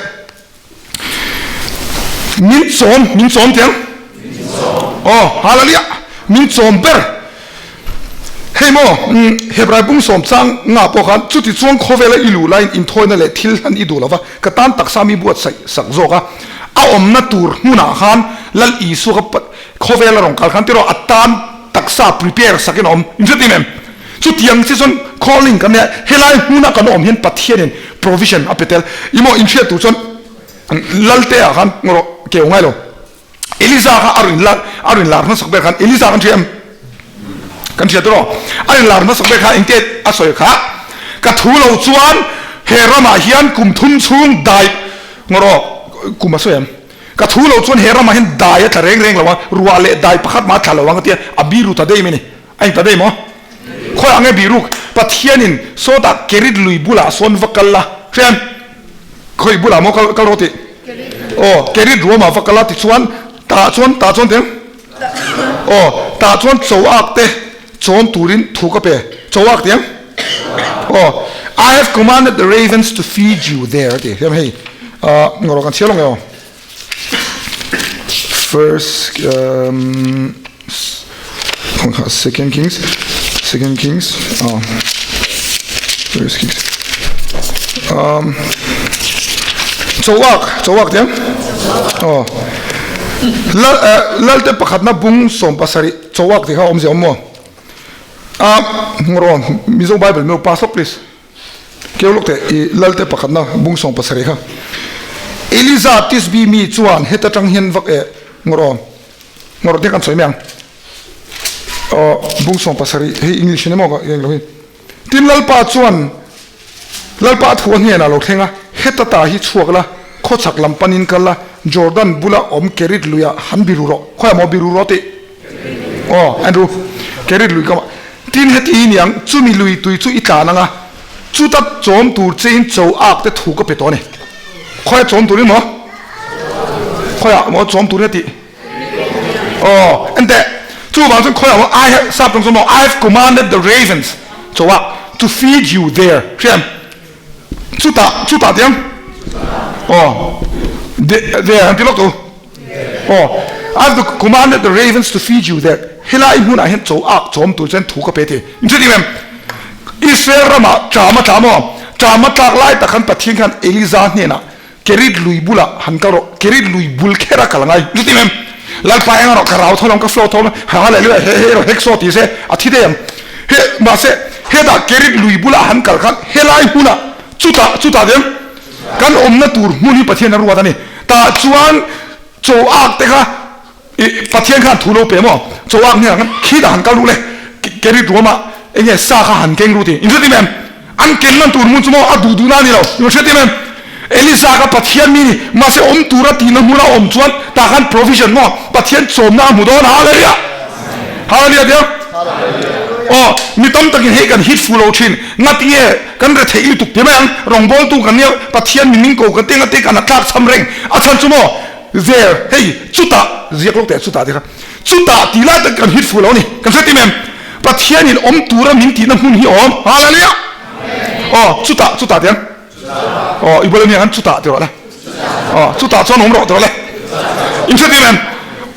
Min chawm, min chawm tiang. Aw, hallelujah. Min chawm ber. Hei maw, Hebrai bung sawm chang nga pawh khan chuti chuan khawvela i luh laiin inthawina leh thil hlan i duh lova, ka tan taksa mi buatsaih sak zawk a. A awmna tur hmunah khan Lal Isua kha khawvela rawn kal khan tiraw a tan taksa prepare sakin a awm. Inhretim em? Chutiang chi chuan calling kan nia, helai hmuna kan awm hian Pathianin provision a pe tel. I maw inhriat tur chuan Lalte ah khan ngaw keu ngai lo. Eliza kha a rawn lar a rawn lar hmasak ber khan Eliza kan hria em? Kan hria tawh A rawn lar hmasak ber khan engte a sawi kha ka thu lo chuan he ramah hian kum thum chhung dai ngaw kum a sawi em? Ka thu lo chuan he ramah hian dai a tla reng reng lo a, ruah leh dai pakhat mah a tla lo ang a tia a biru ta daih mai a ni. A in ta daih maw? Khawiah nge biruk? Pathianin sawtah Kerit lui bulah sawn va kal la. Hrian? Khawi bulah maw kal kal rawh tih? Aw, Kerit ruamah va kal a tichuan tah chuan tah chuan teng? Aw, tah chuan chawak te chawm turin thu ka pe. Chawak tih ang? Aw, I have commanded the ravens to feed you there a ti. Hriam hei, ah, ngaw rawh kan chhiar lo nge aw. First um, Second Kings, Second Kings, oh, First Kings. Um, chawak, chawak tiang. Oh, lal eh, lal te pakhat na bung som pasari chawak ti kha awm zia awm maw? Ah, ngoro Mizo Bible meu pass lawk please. Keu lawk teh, i Lalte pakhatna bung 70 kha. Eliza Tisbi mi chuan heta tang hian vak eh ngawr ngawr te kan sawi mai ang. Aw bung 70 hei English in emaw ka eng lo hi. Tin Lalpa chuan Lalpa a thu a hnenah lo thleng a. Heta ta hi chhuak la, khawchhak lam panin kal la, Jordan bula awm Kerit luiah han biru rawh. Khawiah maw biru rawh tih? Aw, Andrew, Kerit lui ka Tin, heti hi niang, chumi lui tui chu i tlan ang a, chuta chawm tur chein cho ak te thu ka pe tawh a ni. Khawiah chawm turin maw? Khawiah maw chawm tur heti? Aw, enteh, chuvang chuan khawiah maw I have, sap tawng chuan maw, I have commanded the ravens, cho ak, to feed you there. Hriam? Chutah, chutah tiang? Aw, there han ti lawk tu. Aw, I have commanded the ravens to feed you there. Helai hmunah hian chaw ak chawm tur chuan thu ka pe thei. In hre em? Israel ramah ṭam a tla maw? Ṭam a tlak lai tak khan Pathian khan Eliza hnenah Kerit lui bulah han kal rawh, Kerit lui bul kher a kal angai. In hre em? Lalpa eng rawh, ka rau tho lo, ka flow tho lo, hallelujah, he he rawh, hek saw ti se, a thi daih ang. He, mahse, hetah Kerit lui bulah han kal khan helai hmunah chutah, chutah tiang, Kan awmna tur hmun hi Pathian a ruat a ni. Tah chuan chaw ak te kha i Pathian khan thu lo pe maw? Chaw ak hnenah khan khitah han kal ru le, Kerit ruamah eng nge sa kha han keng ru ti. In hretim em? An ken man tur hmun chu maw a duh duhna a ni lo. In hretim em? Elisa kha Pathian mi ni, mahse awm tura tihna hmuna awm chuan tah khan provision maw Pathian chawmna a hmu dawn. Hallelujah! Hallelujah tia? Aw, mi tam takin hei kan hit fu lo thin. Ngatinge kan retheih lutuk ti mai ang, rawngbawltu kan nia, Pathian min min ko kan teng a te kan a tlak cham reng. A chhan chu maw there, hei chutah, ziak lawk teh chutah ti kha, chutah tih lai tak kan hit fu lo a ni. Kan hre tim em? Pathianin awm tura min tihna hmun hi a awm. Hallelujah! Aw, chutah, chutah ti ang. Aw, i bula mi ang chutah ti rawh le. Aw, chutah chuan awm rawh ti rawh le. In hre tim em?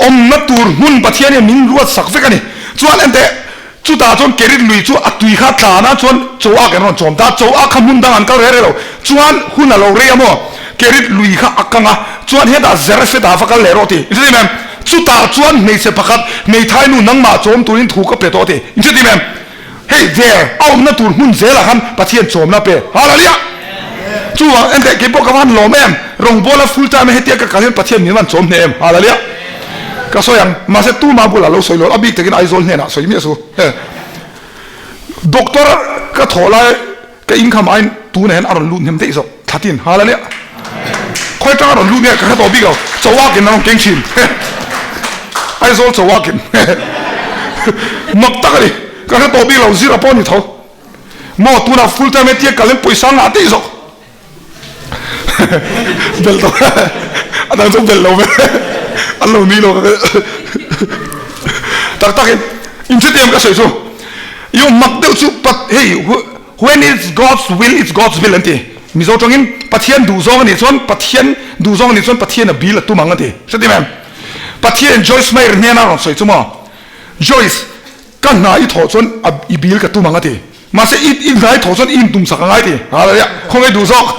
Awmna tur hmun Pathianin min ruat sak vek a ni. Chuan enteh, Chutah chuan Kerit lui chu a tui kha tlan a, chuan chaw ak an rawn chawm ta. Chaw ak kha hmun dang an kal reh reh lo. Chuan hun a lo rei a maw? Kerit lui kha a kang a, chuan hetah Zarephath-ah va kal leh rawh ti. In hre tim em? Chutah chuan hmeichhe pakhat, hmeithai nu nangmah chawm turin thu ka pe tawh ti. In hre tim em? Hei there, a awmna tur hmun zelah khan Pathian chawmna pe. Hallelujah! Chuvang enteh kei pawh ka van lawm em? Rawngbawla full time a hetia ka kal hian Pathian min van chawm hneh em? Hallelujah! Ka sawi ang, mahse tumah bulah lo sawi lo, a bik takin Aizawl hnenah sawi miah su. Doctor ka thawh lai ka income aiin tunah hian a rawn lut hnem daih zawk, thlatin hallelujah. Khawi atanga a rawn lut nge ka hre tawh bik lo, chawak in a rawn keng thin. Aizawl chawak in mak tak a ni, ka hre tawh bik lo, zira pawh a ni tho. Maw tunah full time hetia kal in pawisa ngah daih zawk. Bel tawh a dang chu bel lo ve an lo nui lo tak tak in in hrethiam ka sawi chu io mak deuh chu pat hei when it's God's will it's God's will an ti Mizo tawngin Pathian duh zawng anih chuan Pathian duh zawng anih chuan Pathian a bil a tum ang an ti hrethiam em Pathian Joyce Meyer hnena rawn sawi chu maw Joyce ka hna i thawh chuan i bil ka tum ang a ti. Mahse i i hnai thaw chuan i intum sak a ngai ti. Hallelujah. Khawngaih duh zawk.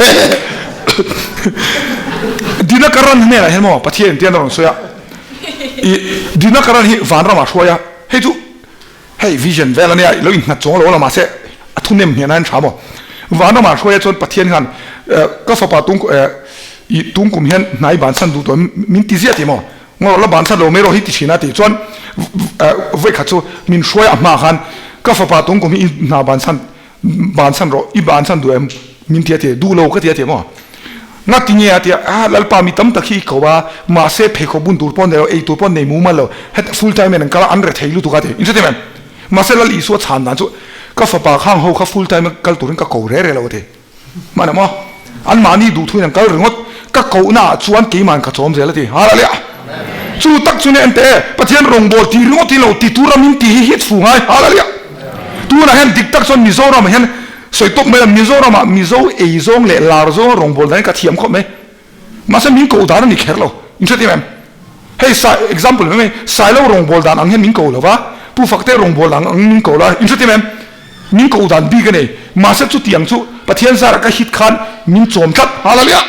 Dinakaran hnenah hian maw Pathian tian a rawn sawi a. I Dinakaran hi vanramah hruai a. Hei chu hei vision vel ania i lo innghat chuang lo la mahse a thunem hnenah hian tha maw. Vanramah hruai a chuan Pathian khan ka fapa tung i tungkum hian hnai bansan duh tawh min ti ziah ti maw. Ngaw la ban thlat lo mai rawh hi ti thin a tih chuan vawikhat chu min hruai a hma khan ka fapa tungkum hi i hna ban chhan ban chhan rawh i ban chhan duh em min ti a ti duh lo ka ti a ti maw nga ti nge a ti a lalpa mi tam tak hi i ko a mahse pheikhawk bun tur pawh nei lo ei tur pawh nei mumal lo heta full time in an kal a an rethei lutuk a ti in hre em mahse lal Isua chhan dan chu ka fapa khang ho kha full time a kal turin ka ko re re lo a ti. Hmanah maw? Anmahni duhthuin an kal ringawt. Ka kohna ah chuan keiman ka chawm zel a ti. Hallelujah! Chu tak chu nen teh e, Pathian rawngbâwl ti ringawt hi lo ti tura min ti hi hit fu ngai. Hallelujah! Tunah hian dik tak chuan Mizoramah hian sawi tawp mai la, Mizoramah Mizo ei zawng leh lar zawnga rawngbâwl dan hi ka thiam khawp mai. Mahse min koh dan a ni kher lo. In hre em? Hei sai example mai mai, Sailo rawngbâwl dan ang hian min ko lo va, Pu Fakte rawngbâwl dan ang min ko lo a, in hre em? Min koh dan bik a nei. Mahse chutiang chu Pathian zara ka hit khan min chawm tlat. Hallelujah!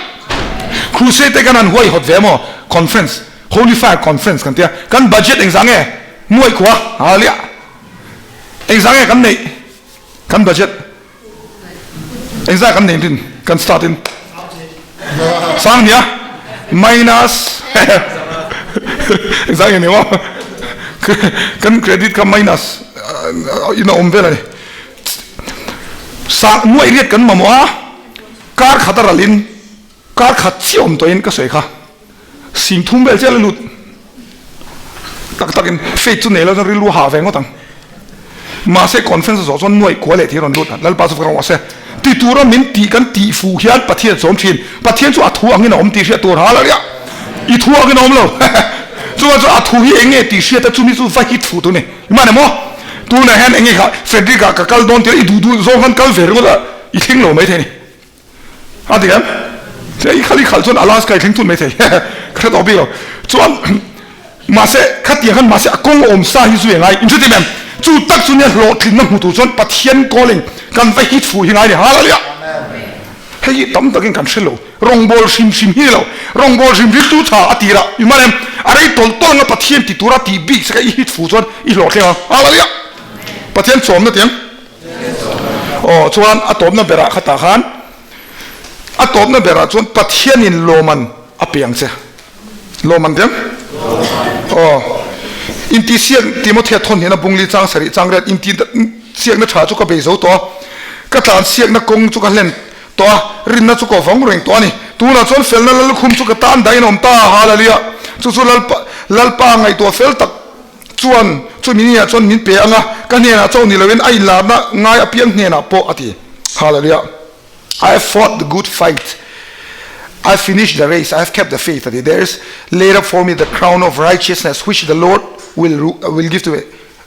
Crusade te kan han huai hawt ve maw? Conference, Holy Fire Conference kan tia. Kan budget engzah nge? Nuaih khua. Hallelujah! Engzah nge kan neih? Kan budget engzah kan neih rin? Kan start in sang nia minus engzah nge ni maw? Kan credit kha minus in a awm vel a ni. Sang nuaih riat kan mamawh a, kar khat a ralin. Kar khat chiah awm tawhin ka sawi kha 30 vel chiah la lut tak takin faith chu nei lo chuan rilru hah ve ngawt ang. Mahse conference a zawh chuan nuaih kua leh thei rawn lut a, Lalpa chu ka rawh se ti tura min tih kan tih fuh hian Pathian a chawm thin. Pathian chu a thu angin a awm tih hriat tur hallelujah i thu angin a awm lo chuan chu a thu hi eng nge tih hriat a chumi chu va hit fuh tur ni imah ni maw tunah hian eng nge kha Frederick ah ka kal dawn tir i duh duh zawng khan kal ve ringawt a i thleng lo maithei ni. A ti em? Che i khal i khalh chuan Alaska i thleng thut mai thei. Ka hre tawh bik lo. Chuan mahse khatiang khan mahse a kawng awm sa hi chu i ngai. In hre tim em? Chu tak chu nia hlawhtlinna hmu tur chuan Pathian calling kan va hit fuh hi ngai ni. Hallelujah! Hei hi tam takin kan hre lo. Rawngbâwl hrim hrim hi ni lo. Rawngbâwl hrim hrim chu tha a tirah i man em? A rei tawlh tawlh anga Pathian ti tura tih bik che kha i hit fuh chuan i hlawhtling ang. Hallelujah! Pathian chawmna tiang. Aw chuan a tawpna berah khatah khan a tawpna berah chuan Pathianin lawman a pe ang che. Lawman diam? Aw. Intihsiak Timothea thawn hian a bungli chang sarih chang riat intihsiakna tha chu ka bei zo tawh a, ka tlansiakna kawng chu ka hlen tawh a, rinna chu ka vawng reng tawh a ni. Tunah chuan felna lallukhum chu ka tan dahin a awm ta a, Hallelujah! Chu chu Lalpa Lalpa ngaihtuah fel tak Chuan, chumi niah chuan min pe ang a, ka hnenah chauh ni loin a inlarna ngai apiang hnenah pawh a ti. Hallelujah. I have fought the good fight, I have finished the race, I have kept the faith a ti. There is laid up for me the crown of righteousness which the Lord will will give to me.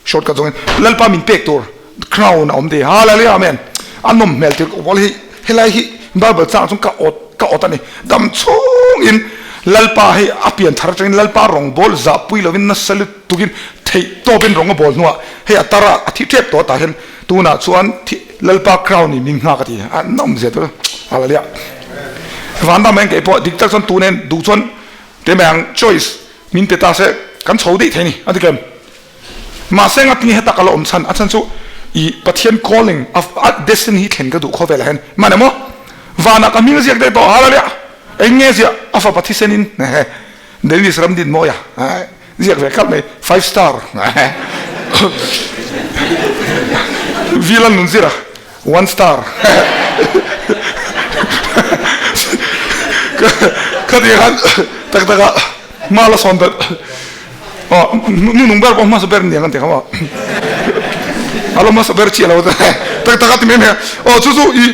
Shortcut zawngin Lalpa min pek tur crown a awm ti. Hallelujah Amen. A nawm hmel tir ka hi helai hi Bible chang chung ka awt ka awt a ni. Dam chhungin Lalpa hei a pian thar atangin Lalpa rawngbawl zahpui lovin nasa lutukin theih tawpin rawng a bawl hnuah hei a tar a a thi tep tawh tah hian tunah chuan thi Lalpa crown in min nghak a ti a nawm zia tur hallelujah van dam engkei pawh dik tak chuan tunen duh chuan te mai ang choice min pe ta se kan chho daih thei ni a ti kem. Mahse ngatinge heta ka la awm chhan? A chhan chu i Pathian calling a destiny hi thlen ka duh khawvelah hian man emaw vanah ka hming ziak daih tawh hallelujah eng nge ziah a fapa thisen in Dennis Ramdinmawia ziak ve kalh mai five star Vilan Nunzira one star khatiang khan tak taka hma la sawn dat aw nu nung ber pawh hmasa ber niang an ti kha maw a lo hmasa ber chiah lo tak tak a ti mai mai a aw chu chu i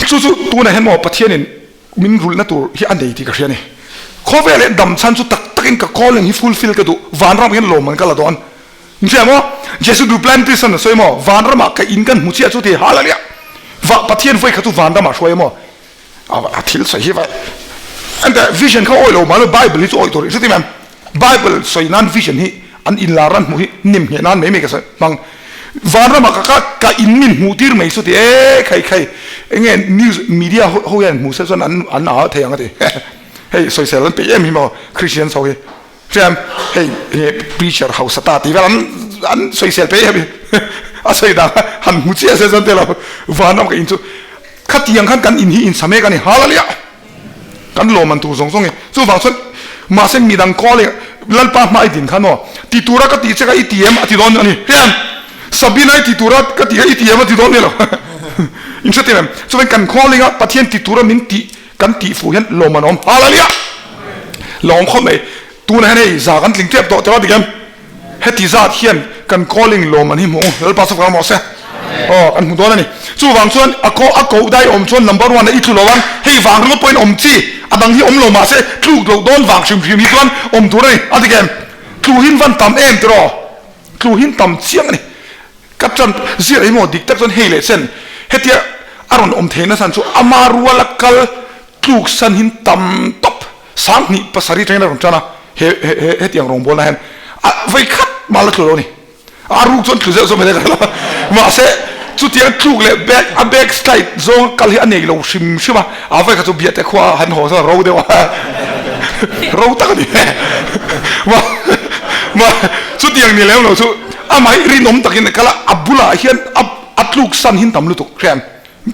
chu chu tunah hian maw Pathianin min rulhna tur hi a nei tih ka hria a ni khawvel hian dam chhan chu tak takin ka calling hi fulfill ka duh vanram hian lawmman ka la dawn in hria maw Jesu Duplantis an a sawi maw vanramah ka in kan hmu chiah chu ti hallelujah va Pathian vawi kha chu vanramah hruai maw A thil sawi hi va ente vision kha awi lo mahlo bible hi chu awi tur i hre em bible sawi nan vision hi an in lar an hmuh hi nim ngheh nan mai mai ka sawi hmang vanram ah ka ka ka in min hmuh tir mai chu ti e khai khai enge news media ho hian hmuh se chuan an an a thei ang a ti hei sawisel an peih em hi maw christians ho hi hriam hei enge preacher hausa ta tih vel an an sawisel peih em hi a sawi dang han hmu chiah se chuan te lo vanram ka in chu Khatiang khan kan in hi in sa mek a ni. Hallelujah! Kan lawm an tur zawng zawng hi. Chuvang chuan mahse midang calling Lalpa hma i din khan aw ti tura ka tih che kha i ti em a ti dawn a ni. Hian Sabina i ti tura ka tih kha i ti em a ti dawn ni lo. In hre tir em? Chuvangin kan calling a Pathian ti tura min tih kan tih fuh hian lawm an awm. Hallelujah! Lawm khawp mai. Tunah hian hei za kan tling tep tawh tawh a dik em? Heti zat hian kan calling lawm an hi hmu Lalpa chu ka mawh se. Aw kan hmu dawn a ni. Chuvang chuan a ko a koh dai awm chuan number one a i tlu lo ang. Hei vang ringawt pawhin awm chi a dang hi awm lo mahse tluk loh dawn vang hrim hrim hi chuan awm tur a ni. A dik em? Tlu hin van tam em tiraw? Tlu hin tam chiang a ni. Ka ṭan zir hi maw dik tak chuan hei leh chen hetia a rawn awm theihna chhan chu ama ruala kal tluk san hin tam tawp 27 atangin a rawn ṭan a, he he he hetiang rawngbawlna hian a vei khat mal a tlu lo a ni. A ruk chuan tlu zeuh zeuh mai ka la mahse chutiang tluk leh back a back slide zawng kal hi a nei lo hrim hrim a, a vei kha chu biate khua han haw chuan ro deuh a ro tak a ni ma ma chutiang ni lem lo chu amah hi rinawm takin a kal a, a bulah hian a a tluk san hin tam lutuk hriat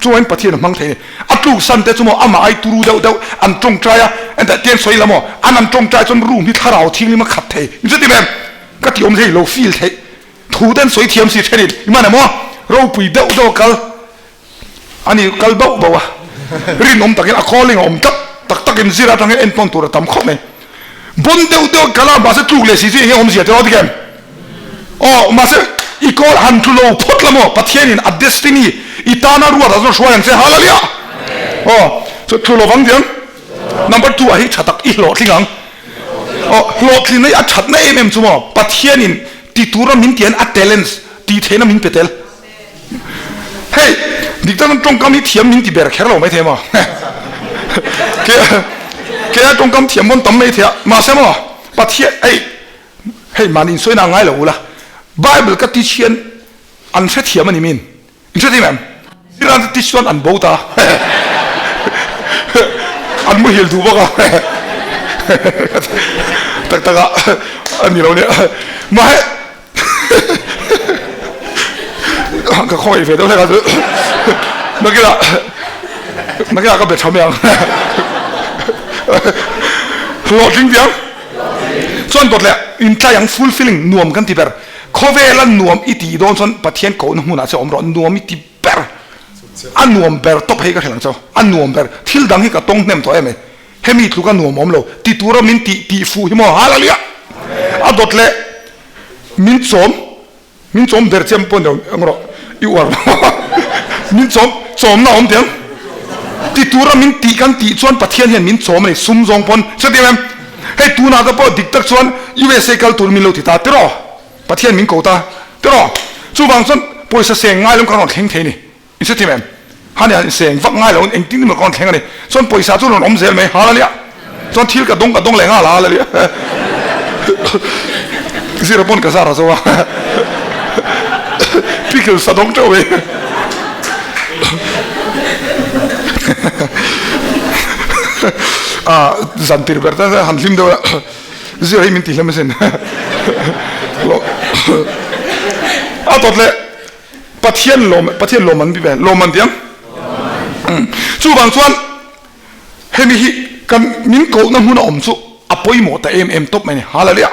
Chuan Pathian a hmang thei a ni. A tluk san te chu maw amah ai turu deuh deuh an tawngtai a, entah tiang sawi la maw an an tawngtai chuan room hi thlarau thianghlim a khat thei. Inche ti em? Ka ti awm thei lo feel theih thu te an sawi thiam si thenin i man emaw ropui deuh deuh a kal a ni kal bauh bauh a. Rinawm takin a calling a awm tlat tak takin zir atangin entawn tur a tam khawp mai. Bon deuh deuh kal a mahse tluk leh si chu enge awmzia tiraw ti em? Aw mahse i call han tlu lo phawt la maw Pathianin a destiny i tana ruat ah chuan hruai ang che Hallelujah! Aw chu tlu lovang tiang. Number 2 ah hi tha tak i hlawhtling ang. Aw hlawhtlinna hi a thatna em em chu maw Pathianin ti tura min tian a talents tih theihna min pe tel. Hei, dik tak chuan tawngkam hi thiam min ti ber kher lo maithei maw? Ke ke a tawngkam thiam pawn tam maithei a, mahse maw Pathian hei hei mahni insawi na ngai lo ula, Bible ka teach hian an hrethiam a ni min, in hrethiam em? Zirlai te teach chuan an bo ta an muhil duh bawk a tak tak a a ni lo nia mahse Ka khawngaih ve deuh hlek a chu nakinah nakinah ka be tha mai ang hlawhtling tiang chuan dawt leh intlai ang fulfilling nuam kan ti ber khawvela nuam i tih dawn chuan Pathian kohna hmunah che awm rawh nuam i ti ber a nuam ber tawp hei ka hrilh ang cheu a nuam ber thil dang hi ka tawng hnem tawh em e hemi tluka nuam awm lo ti tura min tih tih fuh hi maw hallelujah a dawt leh Min chawm, min chawm ber chiam pawh ni ang rawh, i uar lo min chawm, chawmna a awm teh ang. Ti tura min tih kan tih chuan Pathian hian min chawm a ni, sum zawng pawn. Hriat em? Hei tunah te pawh dik tak chuan USA kal tur min lo ti ta tiraw? Pathian min ko ta tiraw? Chuvang chuan pawisa seng ngai lo kan rawn thleng thei a ni. In hrethiam em? Hani han seng vak ngai lo in engtin emaw ka rawn thleng a ni. Chuan pawisa chu rawn awm zel mai hal a nia. Chuan thil ka dawng ka dawng leh nghal hal a nia. Zira pawn ka zar a zo a. Pickles a dawng teuh mai. Ah zan tir ber ta han hlim deuh a. Zira hi min ti hlem asin. A tawt leh. Pathian lawm Pathian lawm an ti ve lawm an ti ang chuvang chuan hemi hi kan min kohna hmun a awm chu a pawimawh ta em em tawp mai ni hallelujah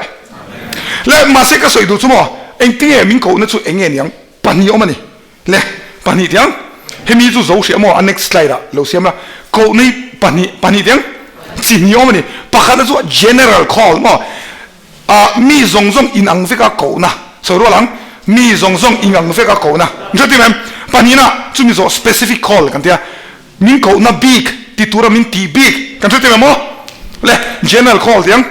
le mahse ka sawi duh chu maw engtinge min kohna chu enge niang pahnih awm a ni le pahnih tiang hemi chu zo hriah maw a next slide ah lo siam la kohna hi pahnih pahnih tiang chi hnih awm a ni pakhatna chu general call maw Ah, mi zawng zawng inang veka kohna, sawi rual ang, mi zawng zawng inang veka kohna, ni hre tim em? Pahnihna, chumi zawh specific call kan tia, min kohna bik ti tura min tih bik kan hre tim em aw? Le, general call ti ang,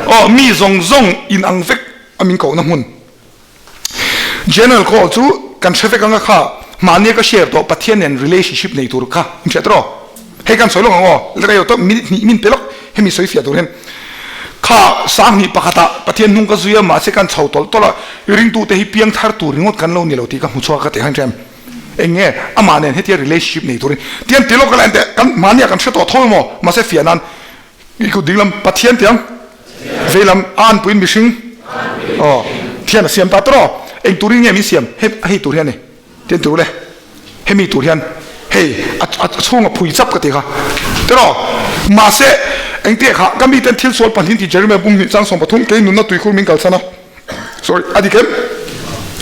aw, mi zawng zawng inang vek a min kohna hmun. General call chu kan hre vek anga kha mahnia ka share tawh Pathian nen relationship nei tur kha in hriat rawh. Hei kan sawi lawk ang aw, la rei tawh minute hnih min pe lawk hemi sawi fiah tur hian kha sanghnih pakhatah Pathian hnung ka zui a mahse kan chho tawlh tawlh a, ringtute hi piang thar tur ringawt kan lo ni lo tih ka hmu chhuak ka ti khan hriam. Eng nge amah nen hetia relationship nei turin tian ti lawk ka la en teh kan mahnia kan hre tawh tho emaw mahse fiah nan I kut dinglam Pathian tiang veilam a anpuiin mihring aw thian a siam ta tawh aw eng turin nge min siam hei hei tur hian ni tian tur le hemi tur hian hei a chhung a phui chap ka ti kha tiraw mahse engte kha ka miten thil sual pahnih ti Jeremiah bung hnih chang 13 kei nunna tuikhur min kalsan a Sorry, a dik em?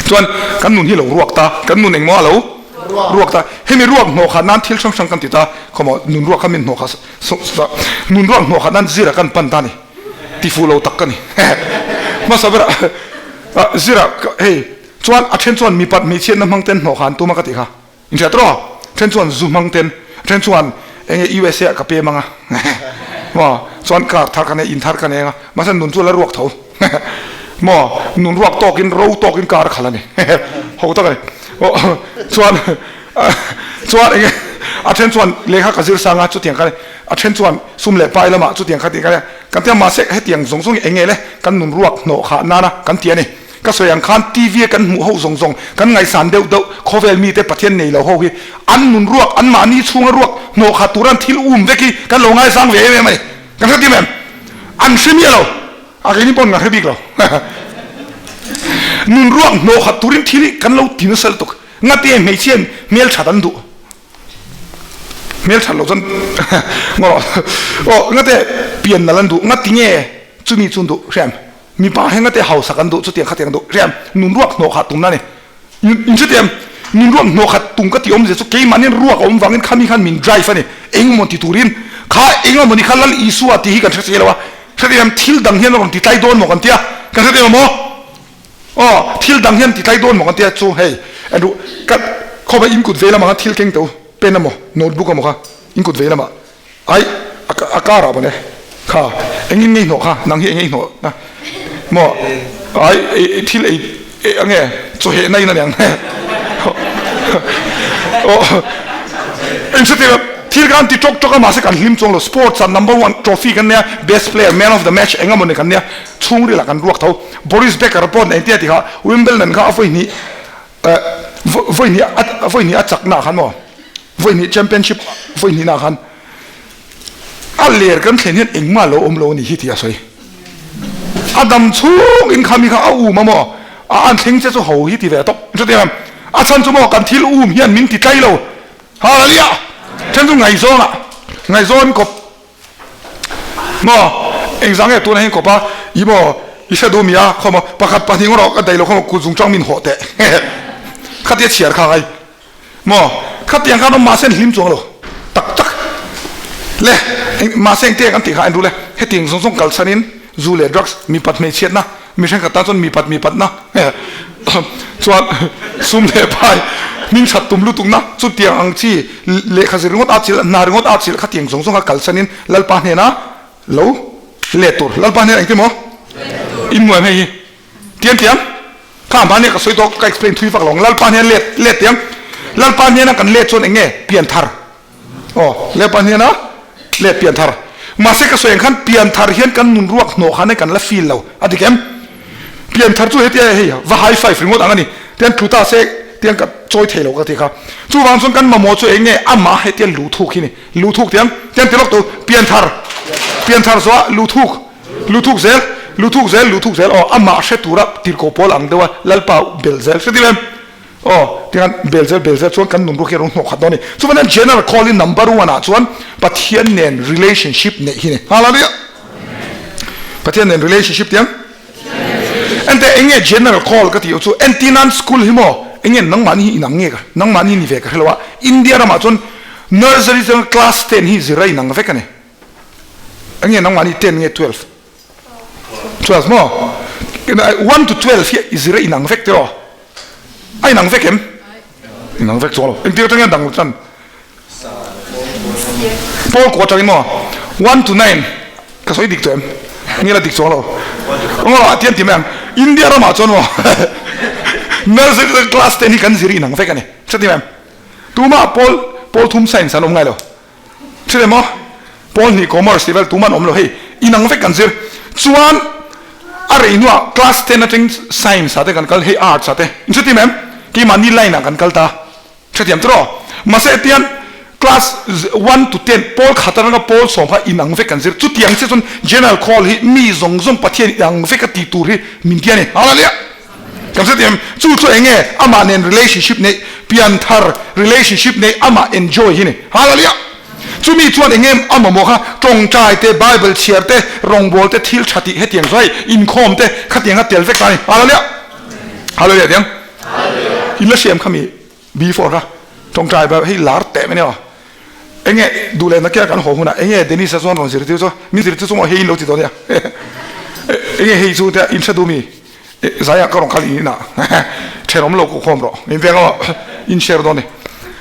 Chuan kan nun hi lo ruak ta, kan nun engmaw a lo ruak ta. Hemi ruak hnawh khat nan thil hrang hrang kan ti ta, khawmaw nun ruak kha min hnawh kha nun ruak hnawh khat nan zira kan pan ta ni, ti fuh lo tak ka ni. Hmasa berah zira hei chuan a then chuan mipat hmeichhiatna hmang ten hnawh kha an tum a ka tih kha. Inhriat rawh, then chuan zu hmang ten, then chuan enge USA ah ka pem anga maw, chuan car thar ka nei, in thar ka nei anga, mahse nun chu a la ruak tho maw, nun ruak tawkin ro tawkin car a khalh a ni ho tak a ni, chuan chuan enge a then chuan lehkha ka zir sang a chutiang kha a then chuan sum leh pai lamah chutiang kha tih kha kan tia mahse hetiang zawng zawng hi enge le kan nun ruak hnawh khah nana kan ti a ni. Ka sawi ang khan TV a kan hmuh ho zawng zawng, kan ngaihsan deuh deuh, khawvel mite Pathian nei lo ho hi an nun ruak, an mahni chhunga ruak hnawh khat tur an thil um vek hi kan lo ngaisang ve em em a ni. Kan hre tim em? An hre miah lo. A keini pawn kan hre bik lo. Nun ruak hnawh khat turin thil hi kan lo ti nasa lutuk. Ngate hmeichhiain hmelthat an duh. Hmelthat loh chuan ngaw aw ngate pian nalh an duh. Ngati nge chumi chu an duh hre em? Mipa hi ngate hausak an duh chutiang khatiang duh hriam nun ruak hnawh kha tumna ni. In hrethiam? Min ruak hnawh khat tum ka tih awmzia chu keimahnian ruak a awm vangin khami khan min drive a ni. Engemaw ti turin kha engemaw ni kha Lal Isua tih hi kan hre thei lo a. Hrethiam thil dang hian a rawn ti tlai dawn maw kan tia? Kan hrethiam maw? Aw, thil dang hian ti tlai dawn maw kan tia chu hei en ru ka khawpa in kut vei lamah khan thil keng teh u pen emaw notebook emaw kha in kut vei lamah ai a car ah mawle kha engin ngei hnawh kha nang hi eng ei hnawh na maw ai thil ei enge chawheh na in aniang aw eng hrethiam Thil kan ti tawk tawk a mahse kan hlim chuang lo, sports ah number one trophy kan nia, best player, man of the match eng emaw ni kan nia, chhungril ah kan ruak tho. Boris Becker pawh engtia a ti kha Wimbledon kha a vawi hnih eh vawi hnih a vawi hnih a chak na khan maw vawi hnih championship vawi hnih na khan a ler kan thlen hian engmah lo awm lo a ni hi tih a sawi. A dam chhung in kha mi kha a um a maw a an thleng che chu ho hi ti ve tawp hrethiam em? A chhan chu maw kan thil um hian min ti tlai lo. Hallelujah! Then chu ngaihzawng ah ngaihzawn kawp maw engzah nge tuna hian kawp a i maw i hre duh mi a khaw maw pakhat pahnih ngawt ka daih lo khaw maw kut zungchang min hawh teh khatia chhiar kha ngai maw khatiang khan awm mahse an hlim chuang lo tak tak le mahse engte kan tih kha en ru le hetiang zawng zawng kalsan in zu leh drugs mipat hmeichhiatna Mi thenkhat tan chuan mipat mipatna chuan sum leh pai hmingthat tum lutukna chutiang ang chi lehkha zir ringawt a chilh, hna ringawt a chilh khatiang zawng zawnga kalsanin Lalpa hnena lo let tur. Lalpa hnena engtin maw? In nuam hei hi. Tiang tiang kha mahni ka sawi tawh ka explain thui vak lo ang. Lalpa hnena let let tiang. Lalpa hnena kan let chuan eng nge? Pianthar. Aw, Lalpa hnena let pianthar. Mahse ka sawi ang khan pianthar hian kan nun ruak hnawh khan kan la feel lo a ti kem. Pianthar chu hetia hei va high five ringawt ang a ni. Tian tlu ta se tiang ka chawi thei lo ka ti kha. Chuvang chuan kan mamawh chu eng nge amah hetia luh thuk hi ni. Luh thuk tiang tiang ti lawk tu pianthar pianthar zawh luh thuk luh thuk zel luh thuk zel luh thuk zel aw amah hre tura tirhkoh pawl ang deuha Lalpa bel zel hre ti em. Aw, tihian Belzer Belzer chuan kan nunruak hi a rawn hnawh khat dawn a ni. Chuvangin General Call in number one ah chuan Pathian nen relationship neih hi ni. Hallelujah! Pathian nen relationship tiang? Ente eng nge General Call ka tih chu Entinan School hi maw eng nge nangmahni hi inang nge ka nangmahni ni ve ka hre lo a, India ramah chuan Nursery chuan class ten hi zir a inang vek a ni. Eng nge nangmahni ten nge 12? 12 maw? 1 to 12 hi i zir a inang vek tiraw? A inang vek em? Inang vek chuang lo. Engtir atangin a dang tan? Paul kua atangin maw? 1 to 9 ka sawi dik tawh em? Nge la dik chuang lo. Ngaw a tian ti mai ang. India ramah chuan maw nursery class ten hi kan zir inang vek a ni. Hre ti mai em? Tumah Paul Paul thum science an awm ngai lo. Hre maw? Paul hnih commerce tih vel tumah an awm lo hei. Inang vek kan zir. Chuan a rei hnuah class ten atang science ah te kan kal hei arts ah te. In hre tim em? Keimahni line ah kan kal ta. Hrethiam tiraw? Mahse hetiang class 1 to 10 pawl khat atanga pawl sawm kha inang vek kan zir. Chutiang chiah chuan general call hi mi zawng zawng Pathian inang vek a tih tur hi min ti a ni. Hallelujah! Kan hre tiam, chu chu eng nge amah nen relationship neih, pianthar relationship neih, amah enjoy hi ni. Hallelujah! Chumi chuan eng nge a mamawh kha, tawngtai te, Bible chhiar te, rawngbâwl te, thil tha tih hetiang chu hei, inkhawm te, khatiang kha tel vek ta a ni. Hallelujah! Hallelujah tiang. In la hriam kha mi before kha tawngtai ba hei lar teh mai nia. Eng nge duh leh nakia kan haw hunah eng nge Dennis-a chuan rawn zirtir chu, min zirtir chu maw hei in lo ti dawn nia. Eng nge hei chu tia in hre duh mi? Zaiah ka rawn kal in inah thenawm lo ko khawm rawh min veng a in share dawn ni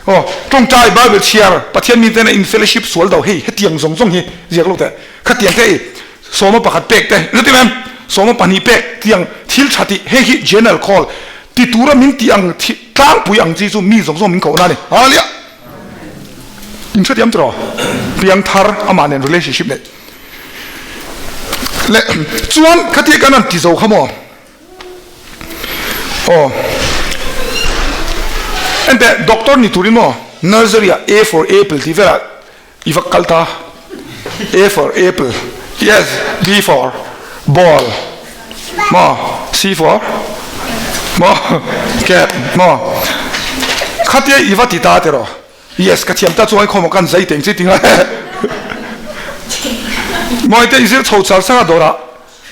aw tawngtai bible chhiar pathian mi tena in fellowship sual do hei hetiang zawng zawng hi ziak lo teh khatiang te i sawma pakhat pek te zati mem sawma pahnih pek tiang thil tha tih hei hi general call ti tura min tih ang tlangpui ang chi chu mi zawng zawng min koh na ni hallelujah in hrethiam tiraw piangthar amah nen relationship nei Le chuan khatia kan han ti zo kha maw? Aw. Enteh doctor ni turin maw nursery ah A for apple tih velah i va kal ta. A for apple. Yes, B for ball. Maw? C for maw? Cat maw? Khatia i va ti ta tiraw? Yes, ka thiam ta chuan khawm kan zai teng chi tinga. Moi te izir chho char sanga dora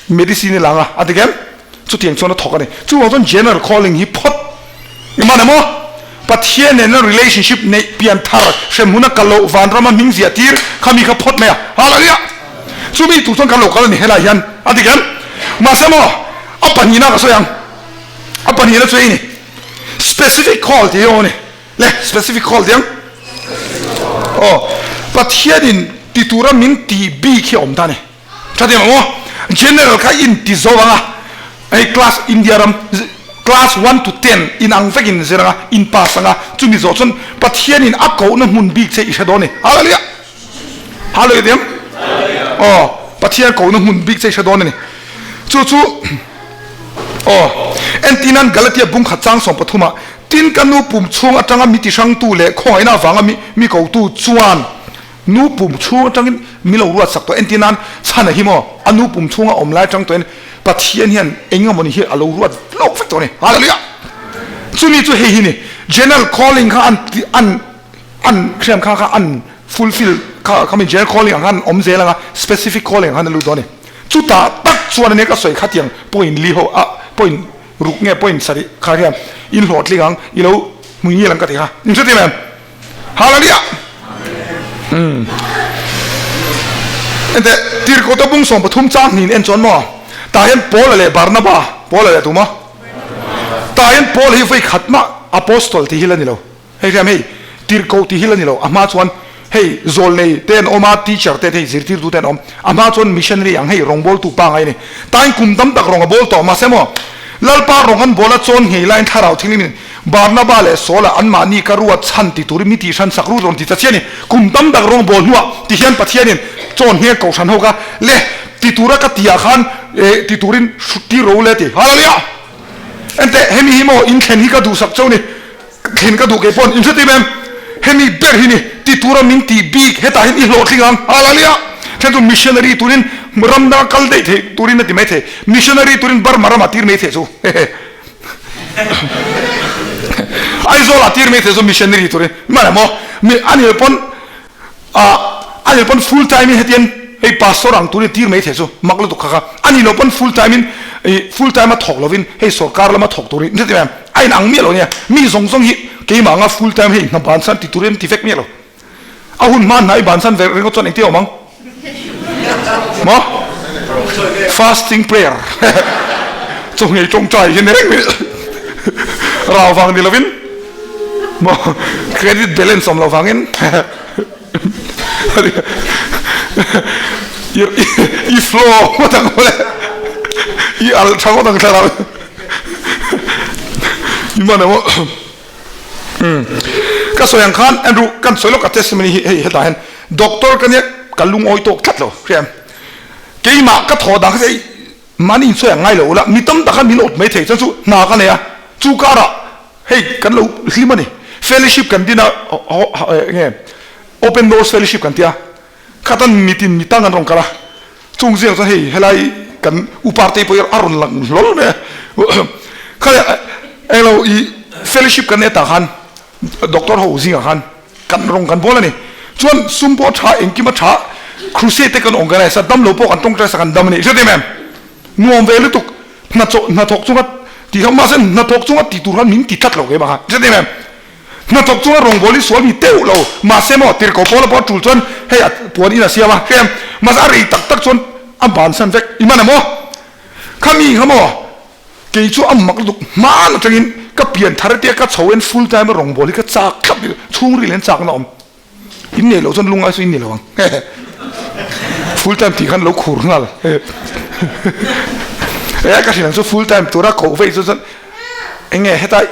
medicine langa ati kem chu tiang chuan a thawk ani. Chu wang chuan general calling hi phawt. Iman emo? Pathian nena relationship neih pian thar hremhmun a kal loh vanrama hming ziah tir kha mi kha phawt mai a. Hallelujah! Chumi tur chuan kan lo kal a ni helai hian a dik em? Mahse maw a pahnihna ka sawi ang. A pahnihna chu hei ni specific call tih hi awm a ni. Le specific call tih ang. Aw Pathianin ti tura min tih bik hi a awm ta a ni. Tha ti ang aw. General kha in ti zo ang a, hei class India ram class one to ten in ang vek in zir ang a, in pass ang a, chumi zawh chuan Pathian in a kohna hmun bik che i hre dawn a ni. Hallelujah! Hallelujah ti ang? Aw, Pathian kohna hmun bik che i hre dawn a ni. Chu chu aw, entinan Galatia bung khat chang 13 ah, Tin ka nu pum chhung atanga mi ti hrangtu leh khawngaihna avanga mi mi kotu chuan, Nu pum chhung atangin mi lo ruat sak tawh entir nan chhan a hi maw? A nu pum chhunga awm lai atang tawhin Pathian hian eng emaw ni hi a lo ruat lawk vek tawh a ni. Hallelujah! Chumi chu hei hi ni, General calling kha an an an hriam kha kha an fulfill kha kha mi general calling ang khan awm zel anga specific calling ang khan a lut dawn a ni. Chutah tak chuan ania ka sawi khatiang point li ho a point ruk nge point sarih kha hian in hlawhtling ang i lo hmui ngil ang ka ti kha. In hre tim em? Hallelujah! Umm. Ente Tirhkohte bung 13 chang hnin en chuan maw? Tah hian Paula leh Barnaba, Paula leh tu maw? Tah hian Paul hi vawi khat mah Apostle tih hi la ni lo. Hei hriam hei Tirhkoh tih hi la ni lo. A hma chuan hei zawlnei te an awm a, teacher te hei zirtirtu te an awm. A hma chuan missionary ang hei rawngbawltu pa ngai a ni. Tah hian kum tam tak rawng a bawl tawh mahse maw? Lalpa rawng an bawl a chawn nghei laiin thlarau thinglim in Barnaba leh Saul-a anmahni ka ruat chhan ti turin mi tihhran sak rut rawn ti ta chiah a ni. Kum tam tak rawng bawl hnuah ti hian Pathianin chawn ngheng kohhran ho kha le ti tura ka tihah khan eh ti turin ti ro le ti. Hallelujah! Enteh, hemi hi maw in thlen hi ka duhsak chauh ni. Thlen ka duh kei pawn in hre tim em? Hemi ber hi ni ti tura min tih bik hetah hian i hlawhtling ang. Hallelujah! Then chu missionary turin ram danga kal daih theih turin a ti mai thei. Missionary turin Burma ramah tir mai thei chu. Hehe. Aizawl ah tir mai thei chu missionary turin. Mah emaw mi a ni pawn ah a ni pawn full time in hetian hei pastor ang turin tir mai thei chu mak lutuk kha kha. A ni lo pawn full time in ih full time a thawk lovin hei sorkar lama thawk turin heti em a in ang miah lo nia. Mi zawng zawng hi keimah anga full time hei hna bansan ti turin ti vek miah lo. A hun hma hna i bansan ve ringawt chuan engtin a awm ang? Maw? Fasting prayer chawhngei tawngtai hi ni reng mai rau vang ni lovin maw credit balance awm lo vangin i flow ngawt ang mawle i alh tha ngawt ang thlarau i man emaw Umm ka sawi ang khan Andrew kan sawi lawk a testimony hi hei hetah hian doctor ka nia ka lungawi tawk tlat lo hria em keimah ka thaw dan kha hei mahni insawi ang ngai lo ula mi tam tak khan min awt mai thei chuan chu hna ka nei a chu karah hei kan lo hlim a ni fellowship kan din a enge open doors fellowship kan tia Khatan mitin mi tang an rawn kal a, chung ziak chuan hei helai kan upa te pawh hi a rawn lang hlawl mai a, kha englo i fellowship kan neih tah khan doctor ho zingah khan kan rawn kan bawl a ni, chuan sum pawh a tha engkim a tha crusade te kan organise a damlo pawh kan tawngtai sak an dam a ni hriat em em nuam ve lutuk hnathawk hnathawk chunga tih kha mahse hnathawk chunga tih tur khan min ti tlat lo keimah kha hriat em em. Hnathawk chunga rawngbâwl hi sual mi teuh lo. Mahse maw, tirhkoh Paula pawh a ṭul chuan hei a puan in a siam a, hriam. Mahse a rei tak tak chuan a bansan vek. I man emaw? Kha mi kha maw? Kei chu a mak lutuk hman aṭangin ka pian thar tia ka chho en full time a rawngbâwl hi ka châk thlap ni. Chhungril hian châkna awm. In nei loh chuan lungngai chu in ni lo ang. Full time tih khan lo khur nghal. E ka hriat ang chu full time tura koh veih chu chuan eng nge hetai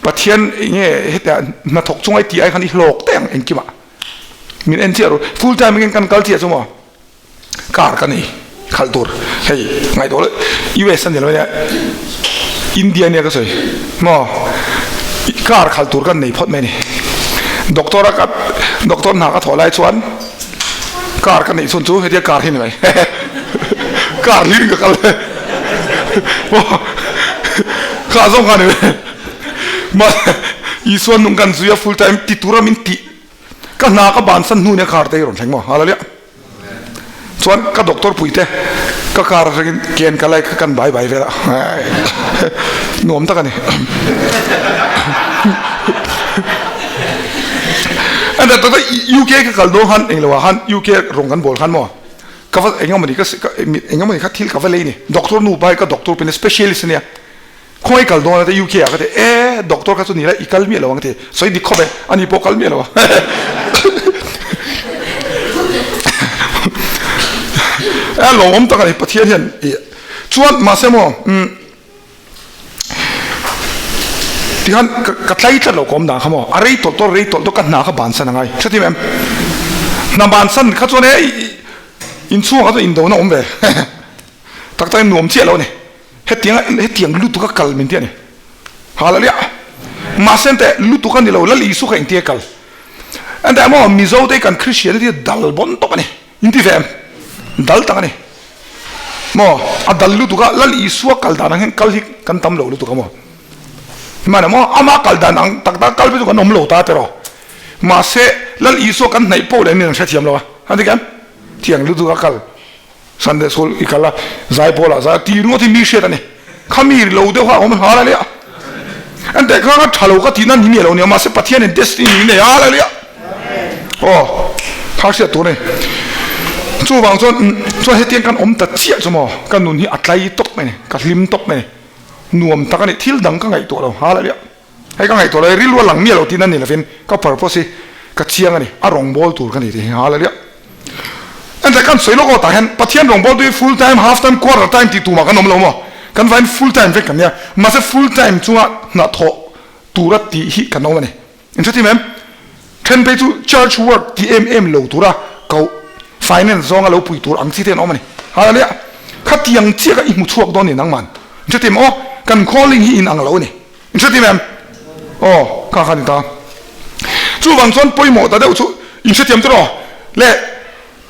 Pathian enge hetiang hnathawk chunga i tih ai khan i hlawk teh ang engkimah min en chiah ru full time in kan kal chiah chu maw car ka nei khalh tur hei ngaihtuah loh US a ni lo ania India ania ka sawi maw car khalh tur kan nei phawt mai a ni doctor a ka doctor hna ka thawh lai chuan car ka neih chhun chu hetia car hi ni mai car hlir ka kal kha zawng kha ni ma Isua nung kan zui a full time ti tura min tih ka hna ka bansan hnu nia car te hi rawn thleng maw hallelujah chuan ka doctor pui te ka car atangin ken ka lai kha kan bai bai vel a nuam tak a ni. Enda tata UK ka kal dawn khan englo ah khan UK rawng kan bawl khan maw ka va engemawni ka engemawni kha thil ka va lei ni doctor nu pa hi ka doctor pin specialist ania khawngaih kal dawn ate UK ah ka ti e doctor kha chu ni la i kal miah lo ang ka ti sawi dik khawp e ani pawh kal miah lo a e lawmawm tak ani Pathian hian chuan mahse maw Tikhan ka tlai tlat lo ka awm dan kha maw? A rei tawlh tawlh rei tawlh tawlh ka hna kha bansan a ngai. Hretim em? Hna bansan kha chuan e inchhungah kha chuan indona awm ve. Tak takin nuam chiah lo a ni. Hetianga hetiang lutuk a kal min ti a ni. Hallelujah! Mahse enteh lutuk a ni lo, Lal Isu kha engtia kal? Enteh maw Mizo te kan Christian te hi dal bawn tawp a ni. In ti ve em? Dal tak a ni. Maw? A dal lutuk a, Lal Isua kal dan ang hian kal hi kan tam lo lutuk a maw? Hmana maw? Ama kal dan ang tak tak kal phei chu kan awm lo ta tiraw? Mahse, Lal Isua kan hnaih poh leh min an hrethiam lo a. A dik em? Thiang lutuk a kal. Sunday school i kal a, zaipawl ah zai a, ti ringawt hi mi hriat a ni. Khami lo deuh kha a awm hallelujah. Enteh kha ka tha lo ka tihna ni miah lo nia mahse Pathian in destiny min nei hallelujah. Aw kha hriat tur a ni. Chuvang chuan chuan hetiang kan awm ta chiah chu maw ka nun hi a tlai tawp mai a ni ka hlim tawp mai a ni nuam tak a ni thil dang ka ngaihtuah lo hallelujah. Hei ka ngaihtuah lo rilru a lang miah lo tihna ni lovin ka purpose hi ka chiang a ni a rawngbâwl tur ka ni tih hi hallelujah. Engtlai kan sawi lawk aw tah hian Pathian rawngbâwl tu hi full time, half time, quarter time tih tumah kan awm lo maw? Kan vain full time vek kan nia mahse full time chunga hnathawh tura tih hi kan awm a ni. Inhrethiam em? Then phei chu church work ti em em lo tura koh finance zawnga lo pui tur ang chi te an awm a ni. Hallelujah! Khatiang chiah kha i hmu chhuak dawn ni nangman. Inhrethiam aw? Kan calling hi inang lo a ni. Inhrethiam em? Aw, kha kha ni ta. Chuvang chuan pawimawh ta deuh chu inhrethiam te rawh le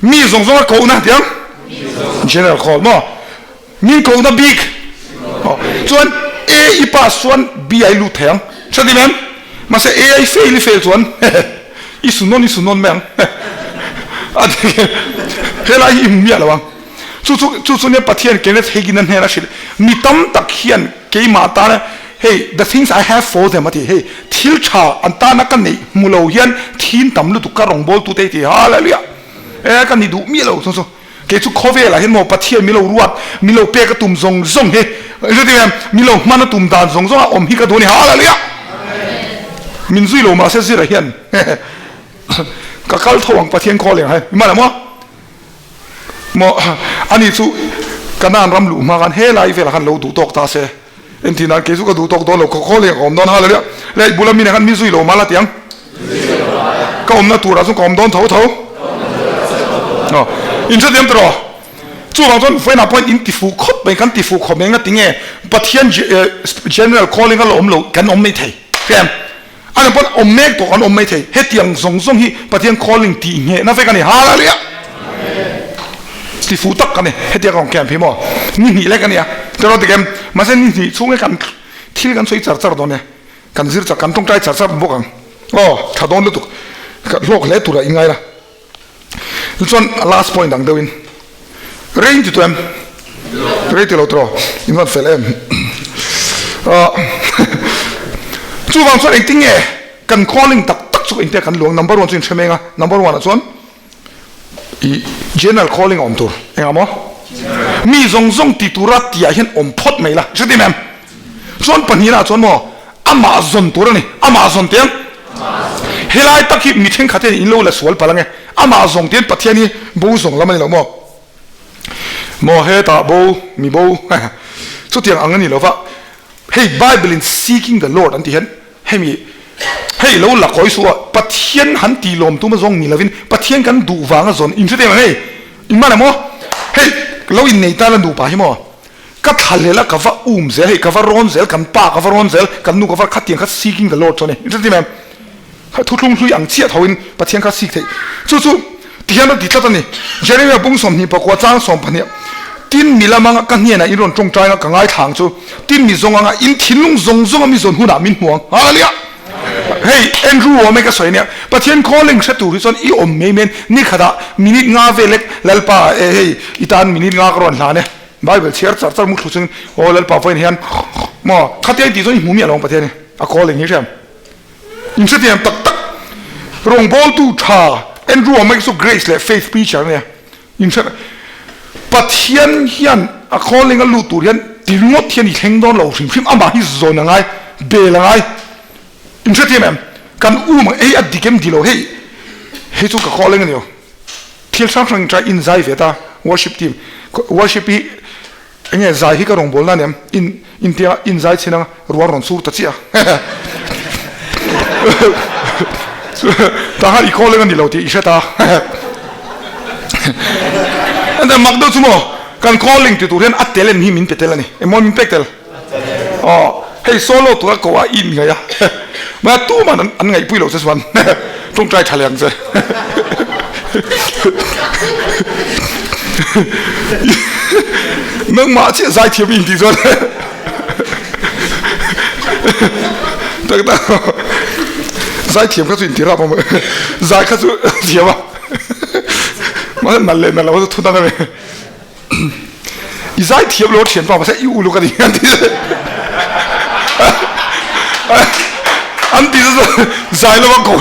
mi zawng zawnga kohna tiang general call maw? Min kohna bik aw chuan A i pass chuan B ah i lut thei ang. Hrethiam em? Mahse A i fail i fail chuan i su nawn i su nawn mai ang. A dik em? Helai hi i hmu miah lo ang. Chu chu chu chu nia Pathian Kenneth Hagin a hnen a hrilh mi tam tak hian keimah tana hei the things I have for them a ti hei thil tha an tana ka neih hmu lo hian thin tam lutuk ka rawngbawltu te hi ti hallelujah e ka ni duh miah lo chu chu kei chu khawvelah hian maw Pathian mi lo ruat mi lo pek a tum zawng zawng hi hriat em mi lo hman a tum dan zawng zawng a awm hi ka duh a ni hallelujah min zui lo mahse zira hian ka kal tho ang Pathian khaw leng hai i man ang maw. Maw, ani chu Kanaan ram luh hma khan helai velah khan lo duh tawk ta se. Engtin nan kei chu ka duh tawk dawn lo, khaw khaw leh ka awm dawn hallelujah. Leh bula mi nen khan mi zui lo mah la ti ang. Ka awmna turah chuan ka awm dawn tho tho. Aw, inhrethiam tawh rawh. Chuvang chuan vawiinah pawhin in tifuh khawp mai, kan tifuh khawp mai engati nge Pathian general calling a la awm lo kan awm mai thei. Hriam. A nih pawn awm mek tawh kan awm mai thei. Hetiang zawng zawng hi Pathian calling tih nghehna vek a ni. Hallelujah! Ti fuh tak ka ni. Hetiang ka rawn camp hi maw? Ni hnih lek a nia. Tiraw dik em? Mahse ni hnih chhung hi kan thil kan sawi char char dawn e. Kan zir char, kan tawngtai char char bawk ang. Aw, tha dawn lutuk. Ka hlawk hle tura i ngai la. Chuan last point ang deuhin rei in ti tawh em? Rei ti lo tawh in van fel em? Chuvang chuan engtin nge kan calling tak tak chu engtia kan luang number one chu in hre meng a number one ah chuan i general calling a awm tur engah maw? Mi zawng zawng ti tura tih ah hian awm phawt mai la hre tim em? Chuan pahnihna ah chuan maw amah zawn tur a ni, amah zawn tiang helai tak hi mi thenkhat hian in lo la sual palh ange, amah zawng tian Pathian hi bo zawng lam a ni lo maw? Maw hetah bo mi bo chutiang ang a ni lo va, hei Bible in seeking the Lord an tih hian hemi hei lo la kawi suh a, Pathian han tih lawm tum a zawng ni lovin Pathian kan duh vang a zawn in hre teh ang hei in man emaw hei lo innei tan a nupa hi maw Ka thlahlel a, ka va um zel hei, ka va rawn zel, kan pa ka va rawn zel, kan nu ka va khatiang kha seeking the Lord chuan e, inhre em? Kha thuthlung hlui ang chiah tho in Pathian kha seek theih. Chu chu tihian a ti tlat a ni. Jeremiah bung 24 chang 12 Tin mi lam anga ka hnenah in rawn tawngtai anga ka ngaithla ang chu, tin mi zawng anga in thinlung zawng zawng a mi zawn hunah min hmu ang. Hallelujah! Hei Andrew awm e ka sawi ania, Pathian calling hre tur hi chuan i awm mai men, ni khatah minute nga velek Lalpa e hei i tan minute nga ka rawn hlan e. Bible chhiar char char mu thlu chungin aw Lalpa vawiin hian maw khatia i tih chuan i hmu miah lo ang Pathian hi a calling hi hriam. Inhrethiam tak tak rawngbawltu tha Andrew a mai chu Grace leh Faith preacher ania. Inhre Pathian hian a calling a lut tur hian ti ringawt hian i thleng dawn lo hrim hrim amah hi zawn a ngai, bel a ngai. Inhrethiam em? Kan um ang ei a dik em di lo hei hei chu ka calling a ni lo. Thil hrang hrang in try in zai ve ta worship team worship hi Enge zai hi ka rawngbawlna a niam, in intia in zai chhin anga rual rawn sur ta chiah a. Tah khan i calling a ni lo tih i hre ta. Ente mak deuh chu maw, kan calling ti tur hian a tel em hi min pe tel a ni. Emaw min pek tel? Aw, hei solo tura ko a in ngaih a. Mahse tuman an ngaihpui loh che chuan tawngtai tha leh ang che. Nangmah chiah zaithiam in tih chuan tak tak zaithiam kha chu inti rap awm zai kha chu thiam a mahse nal leh nal lo chu thu dang a ni i zaithiam lo thianpa mahse i uluk a ni an ti an ti chu zai lova ko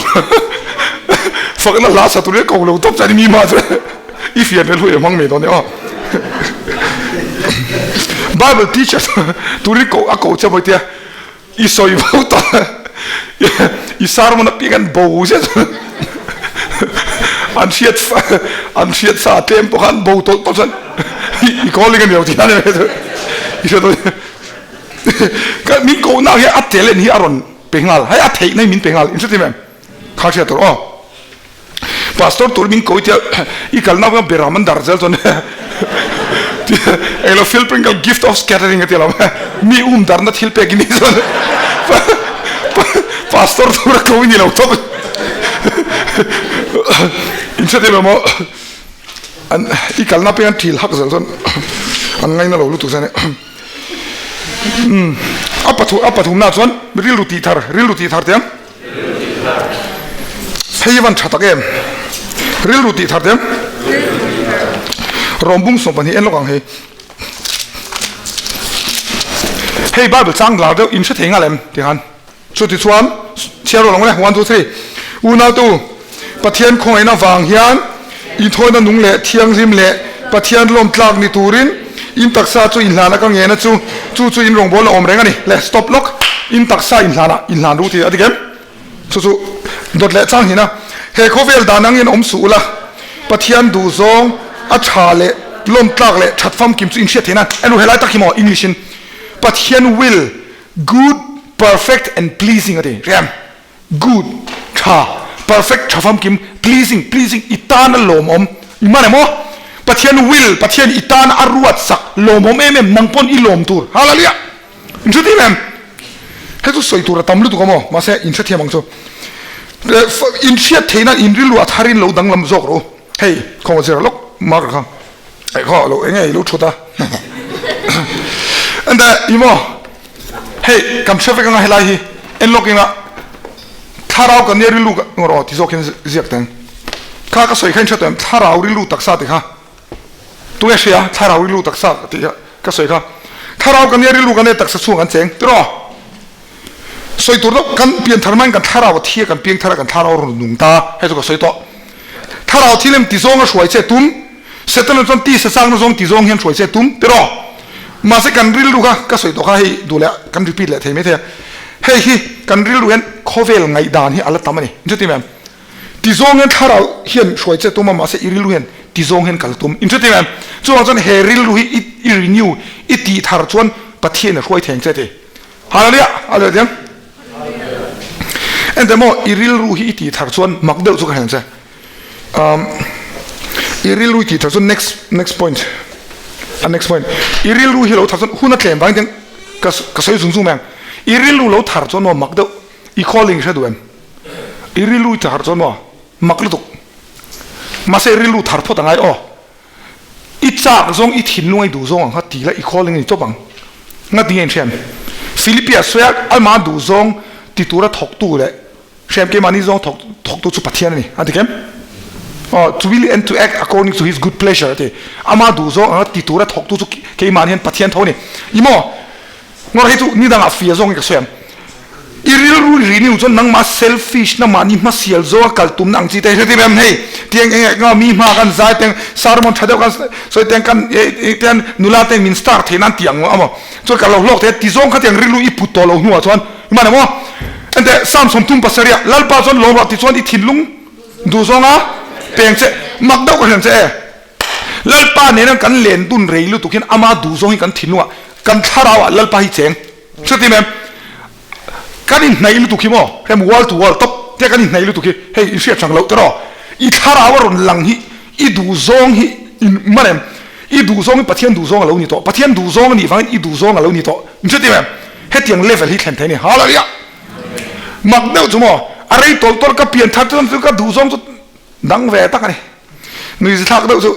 fakna hla sa tur hi ko lo tawp chuan mi mah chu i fian rel hui a hmang mai dawn e aw Bible teacher turin ko a ko che mawi tia i sawi vo ta i sermon apiang an bo zet an hriat an hriat sa tlem pawh kha an bo tawlh tawlh chuan i calling a ni lo tih a ni i hriat dawn ka min kohna hi a talent hi a rawn pe nghal hei a theihna hi min pe nghal in hre thei em kha hriat tur aw Pastor tur min ko tia i kalna vang beram an dar zel chuan englo Phil Pringle gift of scattering a ti lo mi um darna thil pek i ni chuan Pastor tur a ko i ni lo tawp in hre thei maw an i kalna peng an thil hak zel chuan an ngaina lo lutuk chuan a pathu a pathumna chuan rilru tih thar rilru tih thar tiang Hei van tha tak em? Rilru tih thar tem? Rawmbung 12 en lawk ang hei. Hei Bible chang lar deuh in hre thei nghal em ti khan. Chuti chuan chhiar rawh lo le 1 2 3 Unautu Pathian khawngaihna vang hian inthawina nung leh thianghlim leh Pathian lawm tlak ni turin in taksa chu inhlana ka ngena chu chu chu in rawngbâwl a awm reng a ni. Le stop lawk. In taksa inhlana inhlan ru tih a dik em? Chu chu dawt leh chang hina he khawvel dan angin awm suh ula, Pathian duhzawng a tha leh lawm tlak leh that famkim chu inhriat theihna en ru helai tak hi maw English in Pathian will, good, perfect and pleasing a ti. Rem. Good, tha, perfect, tha famkim, pleasing, pleasing, i tan a lawmawm, i man em aw? Pathian will, Pathian i tan a ruat sak, lawmawm em em, nang pawn i lawm tur. Hallelujah! In hrethiam em? Hei chu sawi tur a tam lutuk a maw? Mahse, in hrethiam ang chu. In hriat theihna in rilru a tharin lo danglam zawk rawh u. Hei, khawngaw zir lawk mark kha. Hei khaw lo eng nge i lo thut a. Ente i maw? Hei kan hre vek anga helai hi en lawk inga thlarau kan nia rilru ka ngawr aw ti zawk hian ziak teng. Kha ka sawi kha in hre tawh em thlarau rilru taksa ti kha tunge hria thlarau rilru taksa tih kha ka sawi kha thlarau kan nia rilru kan nia taksa chhung kan cheng tiraw sawi tur deuh kan pian thar hmain kan thlarau a thi a kan piang thar a kan thlarau a rawn nung ta hei chu ka sawi tawh thlarau thil em ti zawng a hruai che tum Setana chuan tisa chakna zawng ti zawng hian hruai che tum tiraw mahse kan rilru kha ka sawi tawh kha hei duh leh kan repeat leh thei mai thei a hei hi kan rilru hian khawvel ngaihdan hi a la tam a ni inhre em ti zawng hian thlarau hian hruai che tum a mahse i rilru hian ti zawng hian kal tum inhre em chuvang chuan he rilru hi i renew i tih thar chuan Pathian a hruai thei ang che ti Hallelujah Hallelujah Ente maw i rilru hi i tih thar chuan mak deuh chu ka hrilh ang che Um, i rilru i tih thar chuan next next point a next point i rilru hi lo thar chuan hun a tlem vang hian ka ka sawi zung zung mai ang i rilru lo thar chuan maw mak deuh i calling hre duh em i rilru i thar chuan maw mak lutuk mahse i rilru thar phawt angai aw i chak zawng i thinlung a i duh zawng ang kha ti la i calling a ni tawp ang nga tinge in hriam Philippia sawi a amah duh zawng ti tura thawktu leh Hriam keimahni zawng thawk thawktu chu Pathian a ni, a ti kem? Aw, to will and to act according to his good pleasure a ti. Ama duh zawng anga ti tura thawktu chu keimahni hian Pathian tho a ni. I maw? Ngawr hei chu ni dangah fia zawngin ka sawi ang. I rilru i renew chuan nangmah selfish na mahni hmasial zawng a kal tumna ang chi te hre em hei tiang eng eng nga mi hma kan zai teng sermon tha deuh kan sawi teng kan tian nula ten min star theih nan tih ang amaw chuan ka lo hlawk thei a ti zawng kha tiang rilru i put tawh lo hnuah chuan i man emaw ente Psalm 37 Lalpa chuan lawm rawh ti chuan i thinlung duh zawnga peng che mak deuh ka hriam che e. Lalpa nena kan len dun rei lutuk hian ama duh zawng hi kan thinlungah kan thlarauah Lalpa hi cheng. Chuti mem kan inhnaih lutuk hi maw hem wall to wall top te kan inhnaih lutuk hi hei in hriat hrang loh teraw i thlarau a rawn lang hi i duh zawng hi in man em i duh zawng hi Pathian duh zawng a lo ni tawh Pathian duh zawng a nih vangin i duh zawng a lo ni tawh chuti mem hetiang level hi thlen thei a ni Hallelujah mak deuh chu maw a rei tawlh tawlh ka pian thar chuan chu ka duh zawng chu dang ve tak a ni. Nuihza thlak deuh chu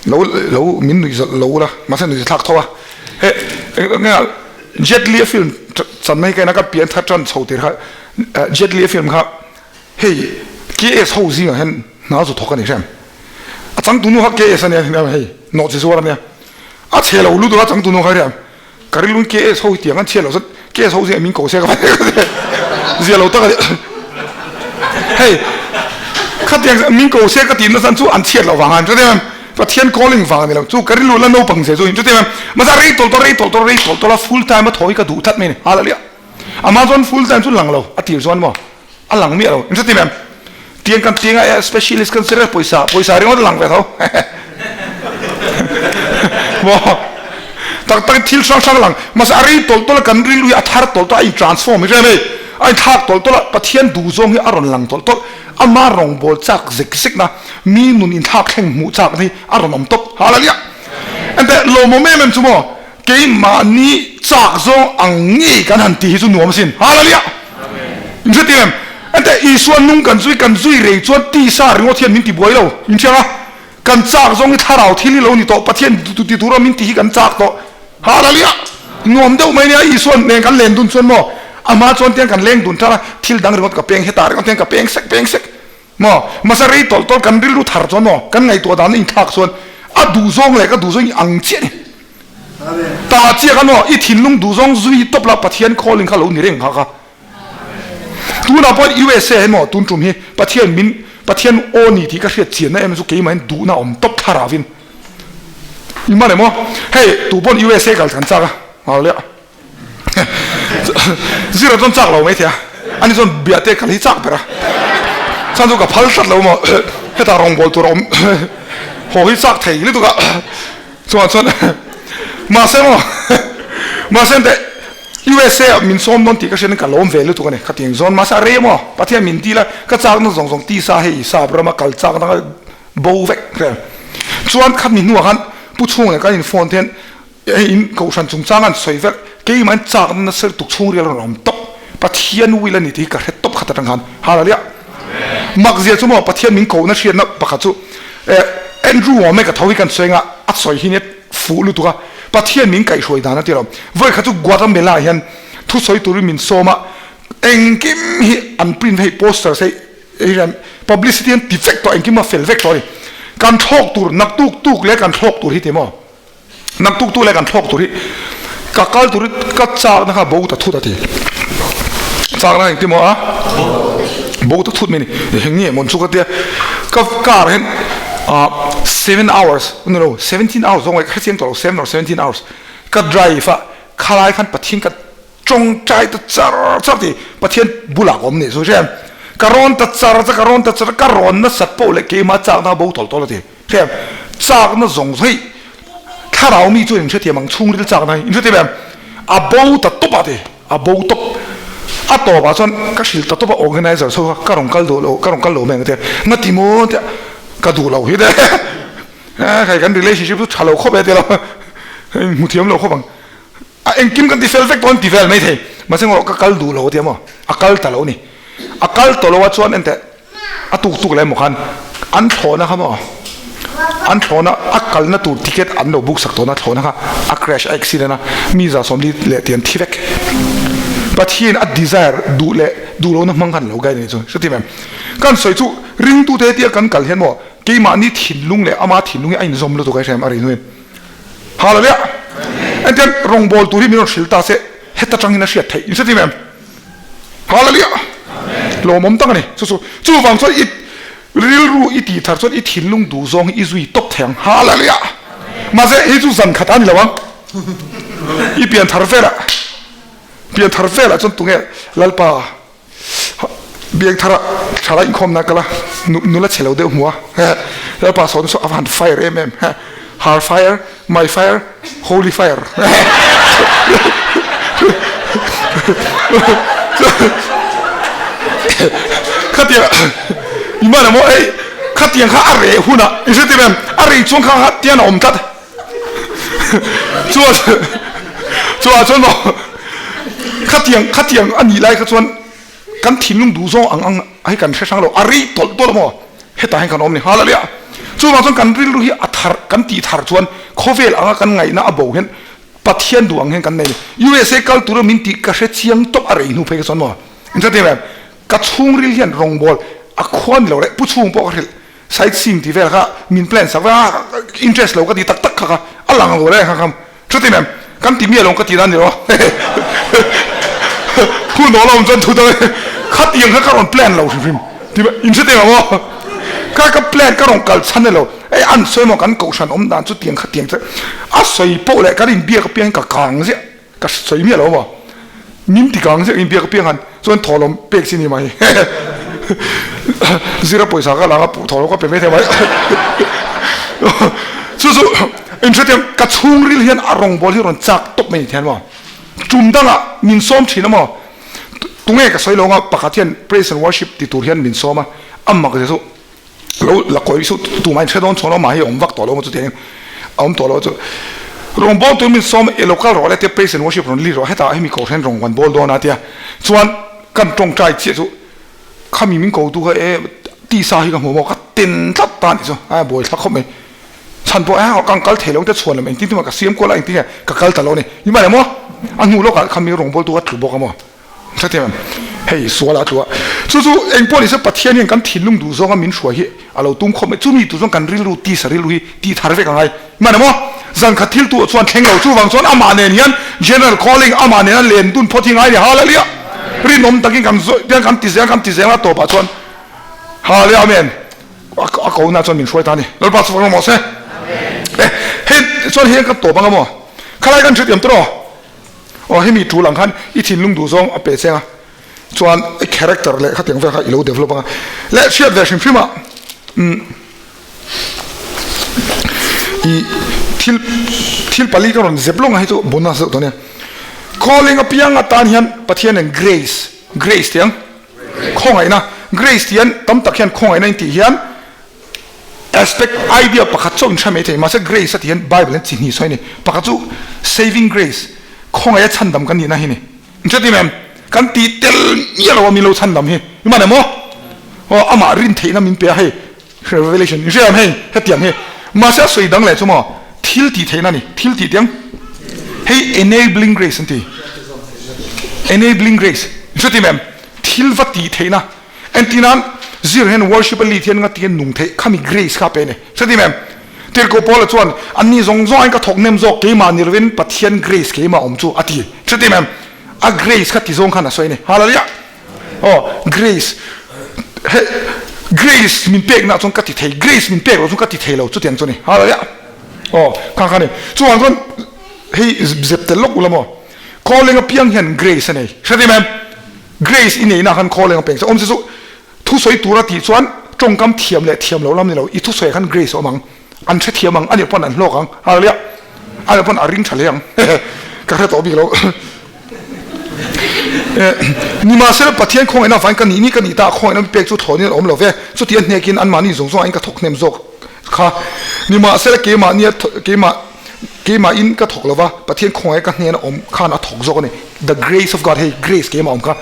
lo lo min nuihza lo la mahse nuihza thlak tho a he enge Jet Li a film chan mai ka en a ka pian thar tan chho tir kha Jet Li a film kha hei KS ho zingah hian hna zu thawk a ni hrem a changtunu kha KS a nia hei nawh chi zuar a nia a chhe lo lutuk a changtunu kha hriam Ka rilru KS ho hi tiang an chhiat loh zat KS ho zia min ko se ka zia lo tak a ni hei khatiang min ko se ka tih na chan chu an chhiat loh vang a ni chuti Pathian calling vang a ni lo chu ka rilru la naupang zia chu ni chuti mahse rei tawlh tawlh rei tawlh tawlh rei tawlh tawlh a full time a thaw hi ka duh tlat mai a ni hallelujah amah chuan full time chu lang lo a tir chuan maw a lang miah lo chuti tiang kan tiang a specialist kan sir pawisa pawisa ringawt a lang ve tho maw tak tak thil hrang hrang lang mahse a rei tawlh tawlh a kan rilru hi a thar tawlh tawlh a in transform hi hrem hei a in thlak tawlh tawlh a Pathian duh zawng hi a rawn lang tawlh tawlh ama rawngbawl chak zek zek na mi nun in thlak thleng hmuh chak na hi a rawn awm tawp hallelujah ente lawmawm em em chu maw Keimahni chak zawng ang ngei kan han tih hi chu nuam asin. Hallelujah! In hre tir em? Enteh, Isua nung kan zui, kan zui rei chuan tisa ringawt hian min ti buai lo. In hria a? Kan chak zawng hi thlarau thil hi lo ni tawh, Pathian ti tura min ti hi kan chak tawh. Hallelujah! Nuam deuh mai nia, Isua nen kan len dun chuan maw, amah chuan tiang kan leng dun ṭan a, thil dang ringawt ka peng hetah ringawt hian ka peng sek peng sek. Maw? Mahse rei tawlh tawlh kan rilru thar chuan maw, kan ngaihtuah dan a inthlak chuan a duhzawng leh ka duhzawng i ang chiah ni. Ta chiah kha maw, i thinlung duhzawng zui tawp la Pathian calling kha lo ni reng kha kha. Tunah pawh USA hi maw tun tum hi Pathian min Pathian aw ni tih ka hriat chianna em chu keimah in duhna awm tawp thlarau in. I man emaw? Hei tu pawn USA kal kan chak a, hallelujah. Zira chuan chak lo mai thei a, ani chuan biahte kal hi chak ber a, chuan chu ka phal tlat lo maw, hetah rawngbâwl tur a awm haw hi chak thei lutuk a, chuvang chuan mahse maw mahse teh USA ah min sawm dawn tih ka hriat in ka lawm ve lutuk a ni, khatiang zawn mahse a rei maw Pathian min dil a, ka chakna zawng zawng tisa hei sap rama kal chakna kha bo vek chuan khami hnuah khan pu chhung leh kan in phone te hian Hei in kohhran chungchang an sawi vek, keimah in chakna nasa lutuk chhungril a rawn awm tawp, Pathian will a ni tih hi ka hre tawp khat atang khan. Hallelujah! Mak zia chu maw Pathian min kohna hriatna pakhat chu eh Andrew Wommack a tho hi kan sawi anga a sawi hi nia fuh lutuk a, Pathian min kaihhruai dan a ti lo. Vawikhat chu Guatemala ah hian thusawi turin min sawm a, engkim hi an print hei posters hei hei publicity an ti vek tawh engkim a fel vek tawh a ni. Kan thlawk tur naktuk tuk leh kan thlawk tur hi ti maw? Naktuk tu leh kan thlawk tur hi ka kal tur hi ka chakna kha bo ta thut a ti. Chakna engti maw a? Bo ta thut mai ni. Heng nge mawn chu ka tia ka car hian 7 hours no no 17 hours zawng ka hrechiang tawh lo 7 or 17 hours ka drive a khalai khan Pathian ka tawngtai ta char char ti Pathian bulah ka awm nih chu hriam ka rawn ta char char ka rawn ta char ka rawn nasat pawh leh keimah chakna bo tawlh tawlh a ti. Hriam, chakna zawng zawng hei thlarau mi chuan in hrethiam ang chhungril chakna hi in hrethiam em? A bo ta tawp a ti, a bo tawp. A tawpah chuan ka hrilh ta tawp a organizer chho kha ka rawn kal duh lo, ka rawn kal lo mai ang tia, nga ti maw tia ka duh lo hi te hei kan relationship chu tha lo khawp e ti lo, hmu thiam lo khawp ang. A engkim kan ti fel vek dawn ti vel mai thei, mahse ngawh ka kal duh lo tia maw, a kal ta lo ni. A kal tawh lo a chuan enteh a tuk tuk leh emaw khan an thlawhna kha maw an thlawhna a kalna tur ticket an lo book sak tawhna thlawhna kha a crash a accident a mi 140 leh tian thi vek. Pathian a desire duh leh duh lohna hmang khan lo guide a ni chu hre tim em? Kan sawi chu ringtute hetia kan kal hian maw keimahni thinlung leh ama thinlung hi a inzawm lutuk a hre em a ri hnuin. Hallelujah! Engtiang rawngbawl tur hi min rawn hrilh ta se heta tangin a hriat theih in hre tim em? Hallelujah! Lawmawm tak a ni. Chu chu chuvang chuan i rilru i tih thar chuan i thinlung duh zawng hi i zui tawp thei ang. Hallelujah! Mahse hei chu zan khat a ni lo ang. I pian thar velah pian thar velah chuan tunge Lalpa Biak thara thala inkhawmna kal a, nula chhe lo deuh hmu a, Lalpa sawn chu a va han fire em em, her fire, my fire, holy fire. Khatiang iman emaw hei khatiang kha a reh hunah i hre tir em, a rei chuan kha tian a awm tlat. Chuan chuan chuan maw khatiang khatiang a nih lai kha chuan kan thinlung duh zawng ang ang hei kan hre hrang lo a rei tawlh tawlh maw hetah hian kan awm ni hallelujah chuvang chuan kan rilru hi a thar kan tih thar chuan khawvel anga kan ngaihna a bo hian Pathian duh ang hian kan nei ni USA kal tura min tih ka hre chiang tawp a rei hnu phei kha chuan maw inchatiang em ka chhungril hian rawngbawl a khua ni lo leh pu chhung pawh ka hrilh Sightseeing tih vel kha min plan sak vek a, interest lo ka ti tak tak kha kha a lang lo reng kha kha chuti mem kan ti miah lo ka ti na ni lo hun aw lo awm chuan thu dang khatiang kha ka rawn plan lo hrim hrim ti in hre teh ang aw kha ka plan ka rawn kal chhan ni lo ei an sawi maw kan kohhran awm dan chu tiang khatiang chu a sawi pawh leh kan inbiak apiang ka kang ziah Ka sawi miah lo maw? Min ti kang zeuh in biak apiang han chuan thawhlawm pek chi ni mai. Zira pawisa ka lak a thawhlawm ka pe mai thei mai. Chu chu in hrethiam ka chhungril hian a rawngbawl hi rawn chak tawp mai ni thian maw? Tum dangah min sawm thin a maw? Tunge ka sawi lo anga pakhat hian praise and worship ti tur hian min sawm a, a mak zia chu lo la kawi suh tumah in hre dawn chhuan lo mah hi a awm vak tawh lo maw chutiangin a awm tawh lo chu rawngbâwl tur min sawm e lo kal rawh le tia praise and worship rawn lir rawh hetah hemi kohhran rawn kan bawl dawn a tia chuan kan tawngtai chiah chu khami min ko tu kha e tisa hi ka hmu maw ka ten tlat ta nih chu a buai thlak khawp mai chhan pawh e kan kal thei lo te chhuan lam engtin tumah ka siam kual a engtin nge ka kal ta lo a ni ni mai maw a hnu lawkah khami rawngbâwl tu kha tlu bawk a maw. Hrethiam em? Hei sual a tlua. Chu chu eng pawh nise Pathian hian kan thinlung duh zawnga min hruai hi a lo tum khawp mai. Chumi tur chuan kan rilru tisa rilru hi tih thar vek a ngai. Hman emaw? Zan khat thil tuah chuan thleng lo. Chuvang chuan amah nen hian General Calling amah nena len dun phawt hi ngai ni. Hallelujah! Rinawm takin kan zawih piang kan ti zel kan ti zel a tawpah chuan Hallelujah Amen. A ko na chuan min hruai ta a ni. Lalpa chu fak rawh se. Eh hei chuan hei kan tawp anga maw? Khalai kan hrethiam tawh. Aw hemi tul ang khan i thinlung duh zawng a pe cheng a, chuan i character leh khatiang vel kha i lo develop ang a, leh hriat ve hrim hrim a umm i thil thil pali ka rawn zep lawng a hei chu bonus deuh tawh ania, calling apiang atan hian Pathian in grace grace tih ang khawngaihna grace tih hian tam tak hian khawngaihna in tih hian Aspect, idea pakhat chauh in hre mai thei, mahse grace a ti hian Bible hian chi hnih sawi a ni. Pakhat chu saving grace, khawngaih a chhandam kan nihna hi ni. In hre tim em? Kan tih tel miah lo a min lo chhandam hi. I man em aw? Aw amah rin theihna min pe a hei, Revelation, in hre em hei? Hetiang hi. Mahse a sawi dang leh chu maw? Thil tih theihna a ni. Thil tih tiang hei enabling grace an ti. Enabling grace. In hre tim em? Thil va tih theihna. Entirnan, zir hian worship a lead hian nga ti a nung theih khami grace kha a pe a ni. Hre tim em? Tirhkoh Paula chuan, Anni zawng zawng aiin ka thawk nem zawk, keimah ni lovin Pathian grace keimah awm chu a ti. Hre tim em? A grace kha ti zawng khan a sawi a ni. Hallelujah! Aw, grace. He, grace min pekna chuan ka ti thei, grace min pek loh chuan ka ti thei lo, chutiang chu a ni. Hallelujah! Aw, kha kha a ni. Chuvang chuan hei zep tel lawk ula maw? Calling apiang hian grace a nei. Hre tim em? Grace i neihna khan khawl eng a peng che awm che chu thusawi tura tih chuan tawngkam thiam leh thiam lo lam ni lo i thusawi khan Grace a awm ang an hrethiam ang ani pawn an hlawk ang hallelujah ani pawn a ring tha hle ang hehe ka hre tawh bik lo nimahsela Pathian khawngaihna avangin ka nih ni ka nih ta khawngaihna mi pek chu thlawnin an awm lo ve chuti a hnekin anmahni zawng zawng ah in ka thawk hnem zawk kha nimahsela keimahnia keimah Keimah in ka thawk lova, Pathian khawngaih ka hnena awm khan a thawk zawk a ni. The grace of God, hei grace keimah awm kha.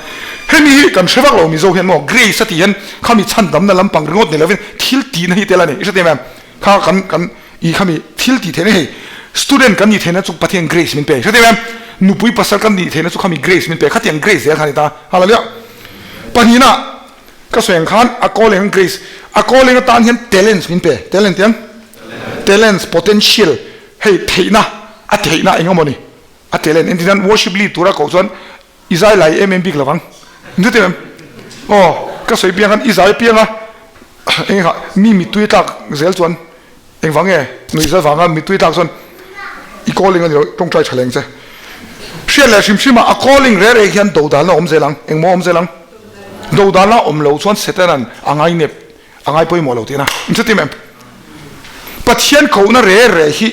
Hemi hi kan hre vak lo Mizo hian maw, grace a tih hian khami chhandamna lampang ringawt ni lovin thil tihna hi tel a ni. I hre teh em? Kha kan kan i khami thil tih theihna hei student kan nih theihna chu Pathian grace min pe. I hre teh em? Nupui pasal kan nih theihna chu khami grace min pe. Khatiang grace zel kha a ni ta. Hallelujah. Pahnihna ka sawi ang khan a calling grace, a calling atan hian talents min pe. Talent tiang? Talents, potential, hei theihna, a theihna eng emaw ni, a talent, engtin hian worship lead tura koh chuan i zai lai em em bik lovang. Ni te em? Aw, ka sawi piang khan i zai piang a, eng kha mi mittui tlak zel chuan engvang nge nuih zel vanga mittui tlak chuan i calling a ni lo, tawngtai tha leng che. Hriat leh hrim hrim a, a calling reh reh hian dodalna a awm zel ang, engmaw a awm zel ang? Dodalna a awm lo chuan Satan-a'n a ngainep, a ngai pawimawh lo tihna. In hre tim em? Pathian kohna reh reh hi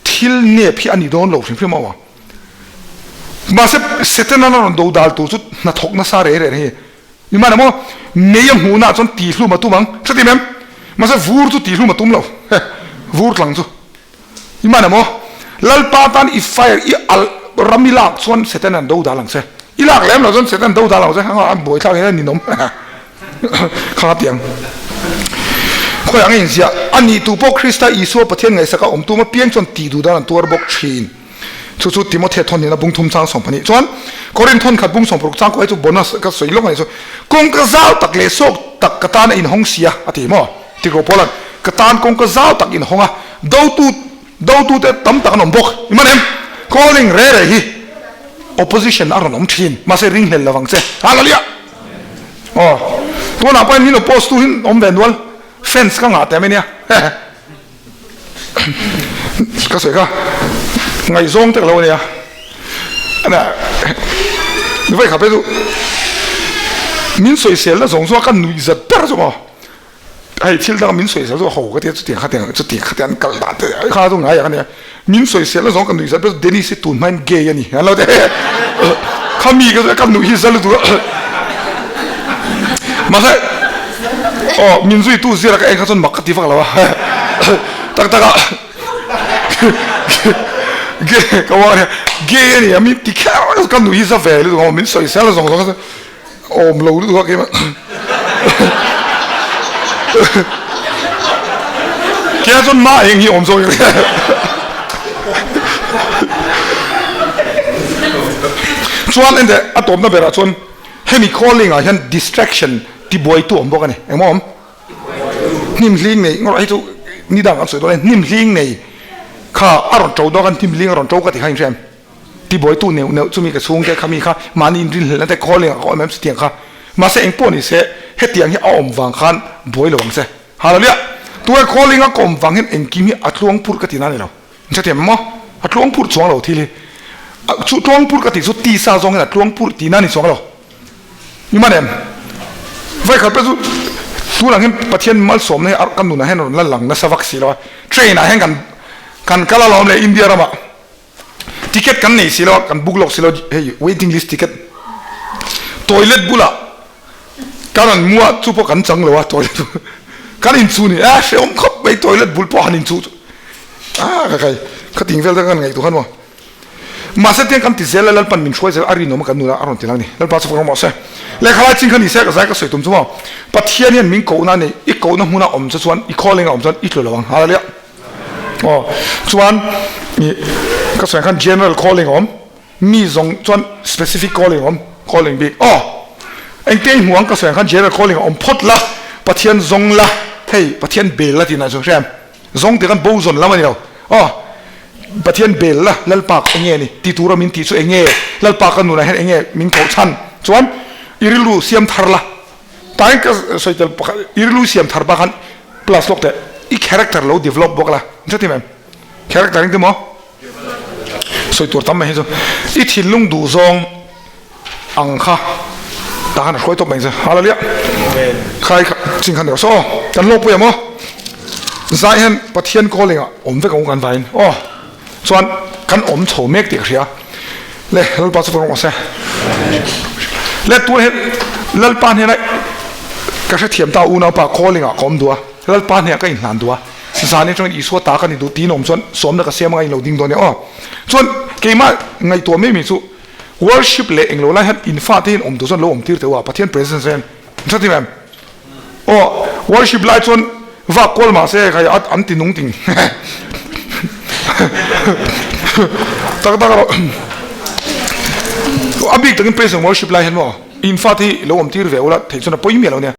Thil nep hi a ni dawn lo hrim hrim a. Mahse, Setana rawn do dal tur chu hnathawk nasa reh reh hi. Ni mahna maw, mei a hmuhna ah chuan tihhlum a tum ang. Hre tim em? Mahse, vur chu tihhlum a tum lo. He, vur tlang chu. Ni mahna maw, Lalpa tan i fire, i alh ram i lak chuan Setana an do dal ang che. I lak lem lo chuan Setana an do dal ang che. Hanga an buaithlak hian a ninawm. Kha tiang khawi ang a inziah a nih tu pawh Krista Isua Pathian ngaihsaka awm tum apiang chuan tih duh dan an tuar bawk thin. Chu chu Timothea thawn hnena bung thum chang 12 chuan Korinth thawn khat bung 60 chang kawh hi chu bonus ka sawi lawk a nih chu kawngka zau tak leh sawk tak ka tan a inhawng sia a ti maw? Tikro Paula'n ka tan kawngka zau tak inhawng a dotu dotute tam tak an awm bawk. I man em? Calling re re hi opposition a rawn awm thin mahse ringhlel lovang che. Hallelujah! Aw, tunah pawhin min oppose tu hin awm ve nual, fans ka ngah teh mai nia. Ka sawi kha ngaihzawng te ka lo ania. Ana vai kha pe chu min sawisel na zawng zawng a ka nuih zat ber chu maw. Hei thil dang min sawisel chu ho ka tia chutiang khatiang chutiang khatiang an kal dan te kha chu ngai ang ania. Min sawisel na zawng ka nuih zat ber chu Dennis hi tun hmain gay a ni an lo ti kha mi ka ka nuih hi za lutuk a mahse aw min zui tu zira ka en kha chuan mak ka ti vak lo a tak tak a gay ka uar hian gay a ni a min ti kher ka nuih hi za ve lutuk a min sawisel na zawng zawng awm lo lutuk a keimah kia chuan mah eng hi awm zawk in chuan ente a tawpna berah chuan hemi calling ah hian distraction tibuaitu awm bawk a ni engmaw awm hnim hling nei ngawrh hei chu ni dang an sawi dawn a hnim hling nei kha a rawn to dawn a hnim hling a rawn to ka ti kha in hria em. Tibuaitu neuh neuh chumi ka chhungte kha mi kha mahni inrinhlelhna te calling ah ka awm em chutiang kha. Mahse engpawh ni se hetiang hi a awm vang khan buai lo ang che. Hallelujah! Tunge calling a ka awm vang hian engkim hi a tluang purh ka ti na ni lo. In hrethiam em maw? A tluang purh chuang lo thil hi. Chu tluang purh ka tih chu tisa zawng hian a tluang purh tih na ni chuang lo. Ni man em? Vaikhat pawh chu tunah hian Pathian malsawmna hi ka nunah hian a rawn la lang nasa vak si lo a. Train ah hian kan kan kal alawm le India ramah. Ticket kan nei si lo a, kan book lawk si lo hei waiting list ticket toilet bulah kan rawn mu a chu pawh kan chang lo a toilet kan inchuh ni a hrehawm khawp mai toilet bul pawh han inchuh chu a ka kai khating vel te kan ngaihtuah khan maw mahse tiang kan ti zel a Lalpan min hruai zel a rinawm a kan nunah a rawn ti lang a ni Lalpa chu fak rawh se lehkha lai chin kha ni se ka zai ka sawi tum chu maw Pathian hian min kohna a nei i kohna hmuna awm che chuan i calling a awm chuan i tlu lo ang hallelujah. Aw chuan ih ka sawi ang khan general calling a awm mi zawng chuan specific calling a awm calling bik aw engte i hmu ang ka sawi ang khan general calling a awm phawt la Pathian zawng la hei Pathian bel la tih nah chu hria em zawng tih khan bo zawn lam a ni lo aw Pathian bel la Lalpa eng nge ni ti tura min tih chu eng nge Lalpa ka nunah hian eng nge min koh chhan chuan i rilru siam thar la. Tain ka sawi tel pakhat i rilru siam thar bak khan plus lawk teh i character lo develop bawk la in hre thei em character engti maw sawi tur tam mai hi chu i thinlung duh zawng ang kha tah khan a hruai tawp mai che hallelujah khai kha ching khan rawh se aw kan hlawkpui ang maw zai hian Pathian calling ah awm vek ang u kan vain aw chuan kan awm chho mek tih ka hria le Lalpa chu rawng se le tun hian Lalpa hnena ka hrethiam ta unaupa calling ah ka awm duh a Lalpa hnenah ka inhlan duh a zan atangin Isua ta ka ni duh tiin awm chuan sawmna ka siam anga in lo ding dawn nia aw chuan keimah ngaihtuah mai mai chu worship leh englo lai hian in fate hian awm duh chuan lo awm tir teh u a Pathian presence hian hrethiam em Aw, worship lai chuan vak kual mah se khai a an ti nung ting tak tak rawh. A bik takin praise and worship lai hian maw in fate hi lo awm tir ve ula theih chuan a pawi miah lo nia.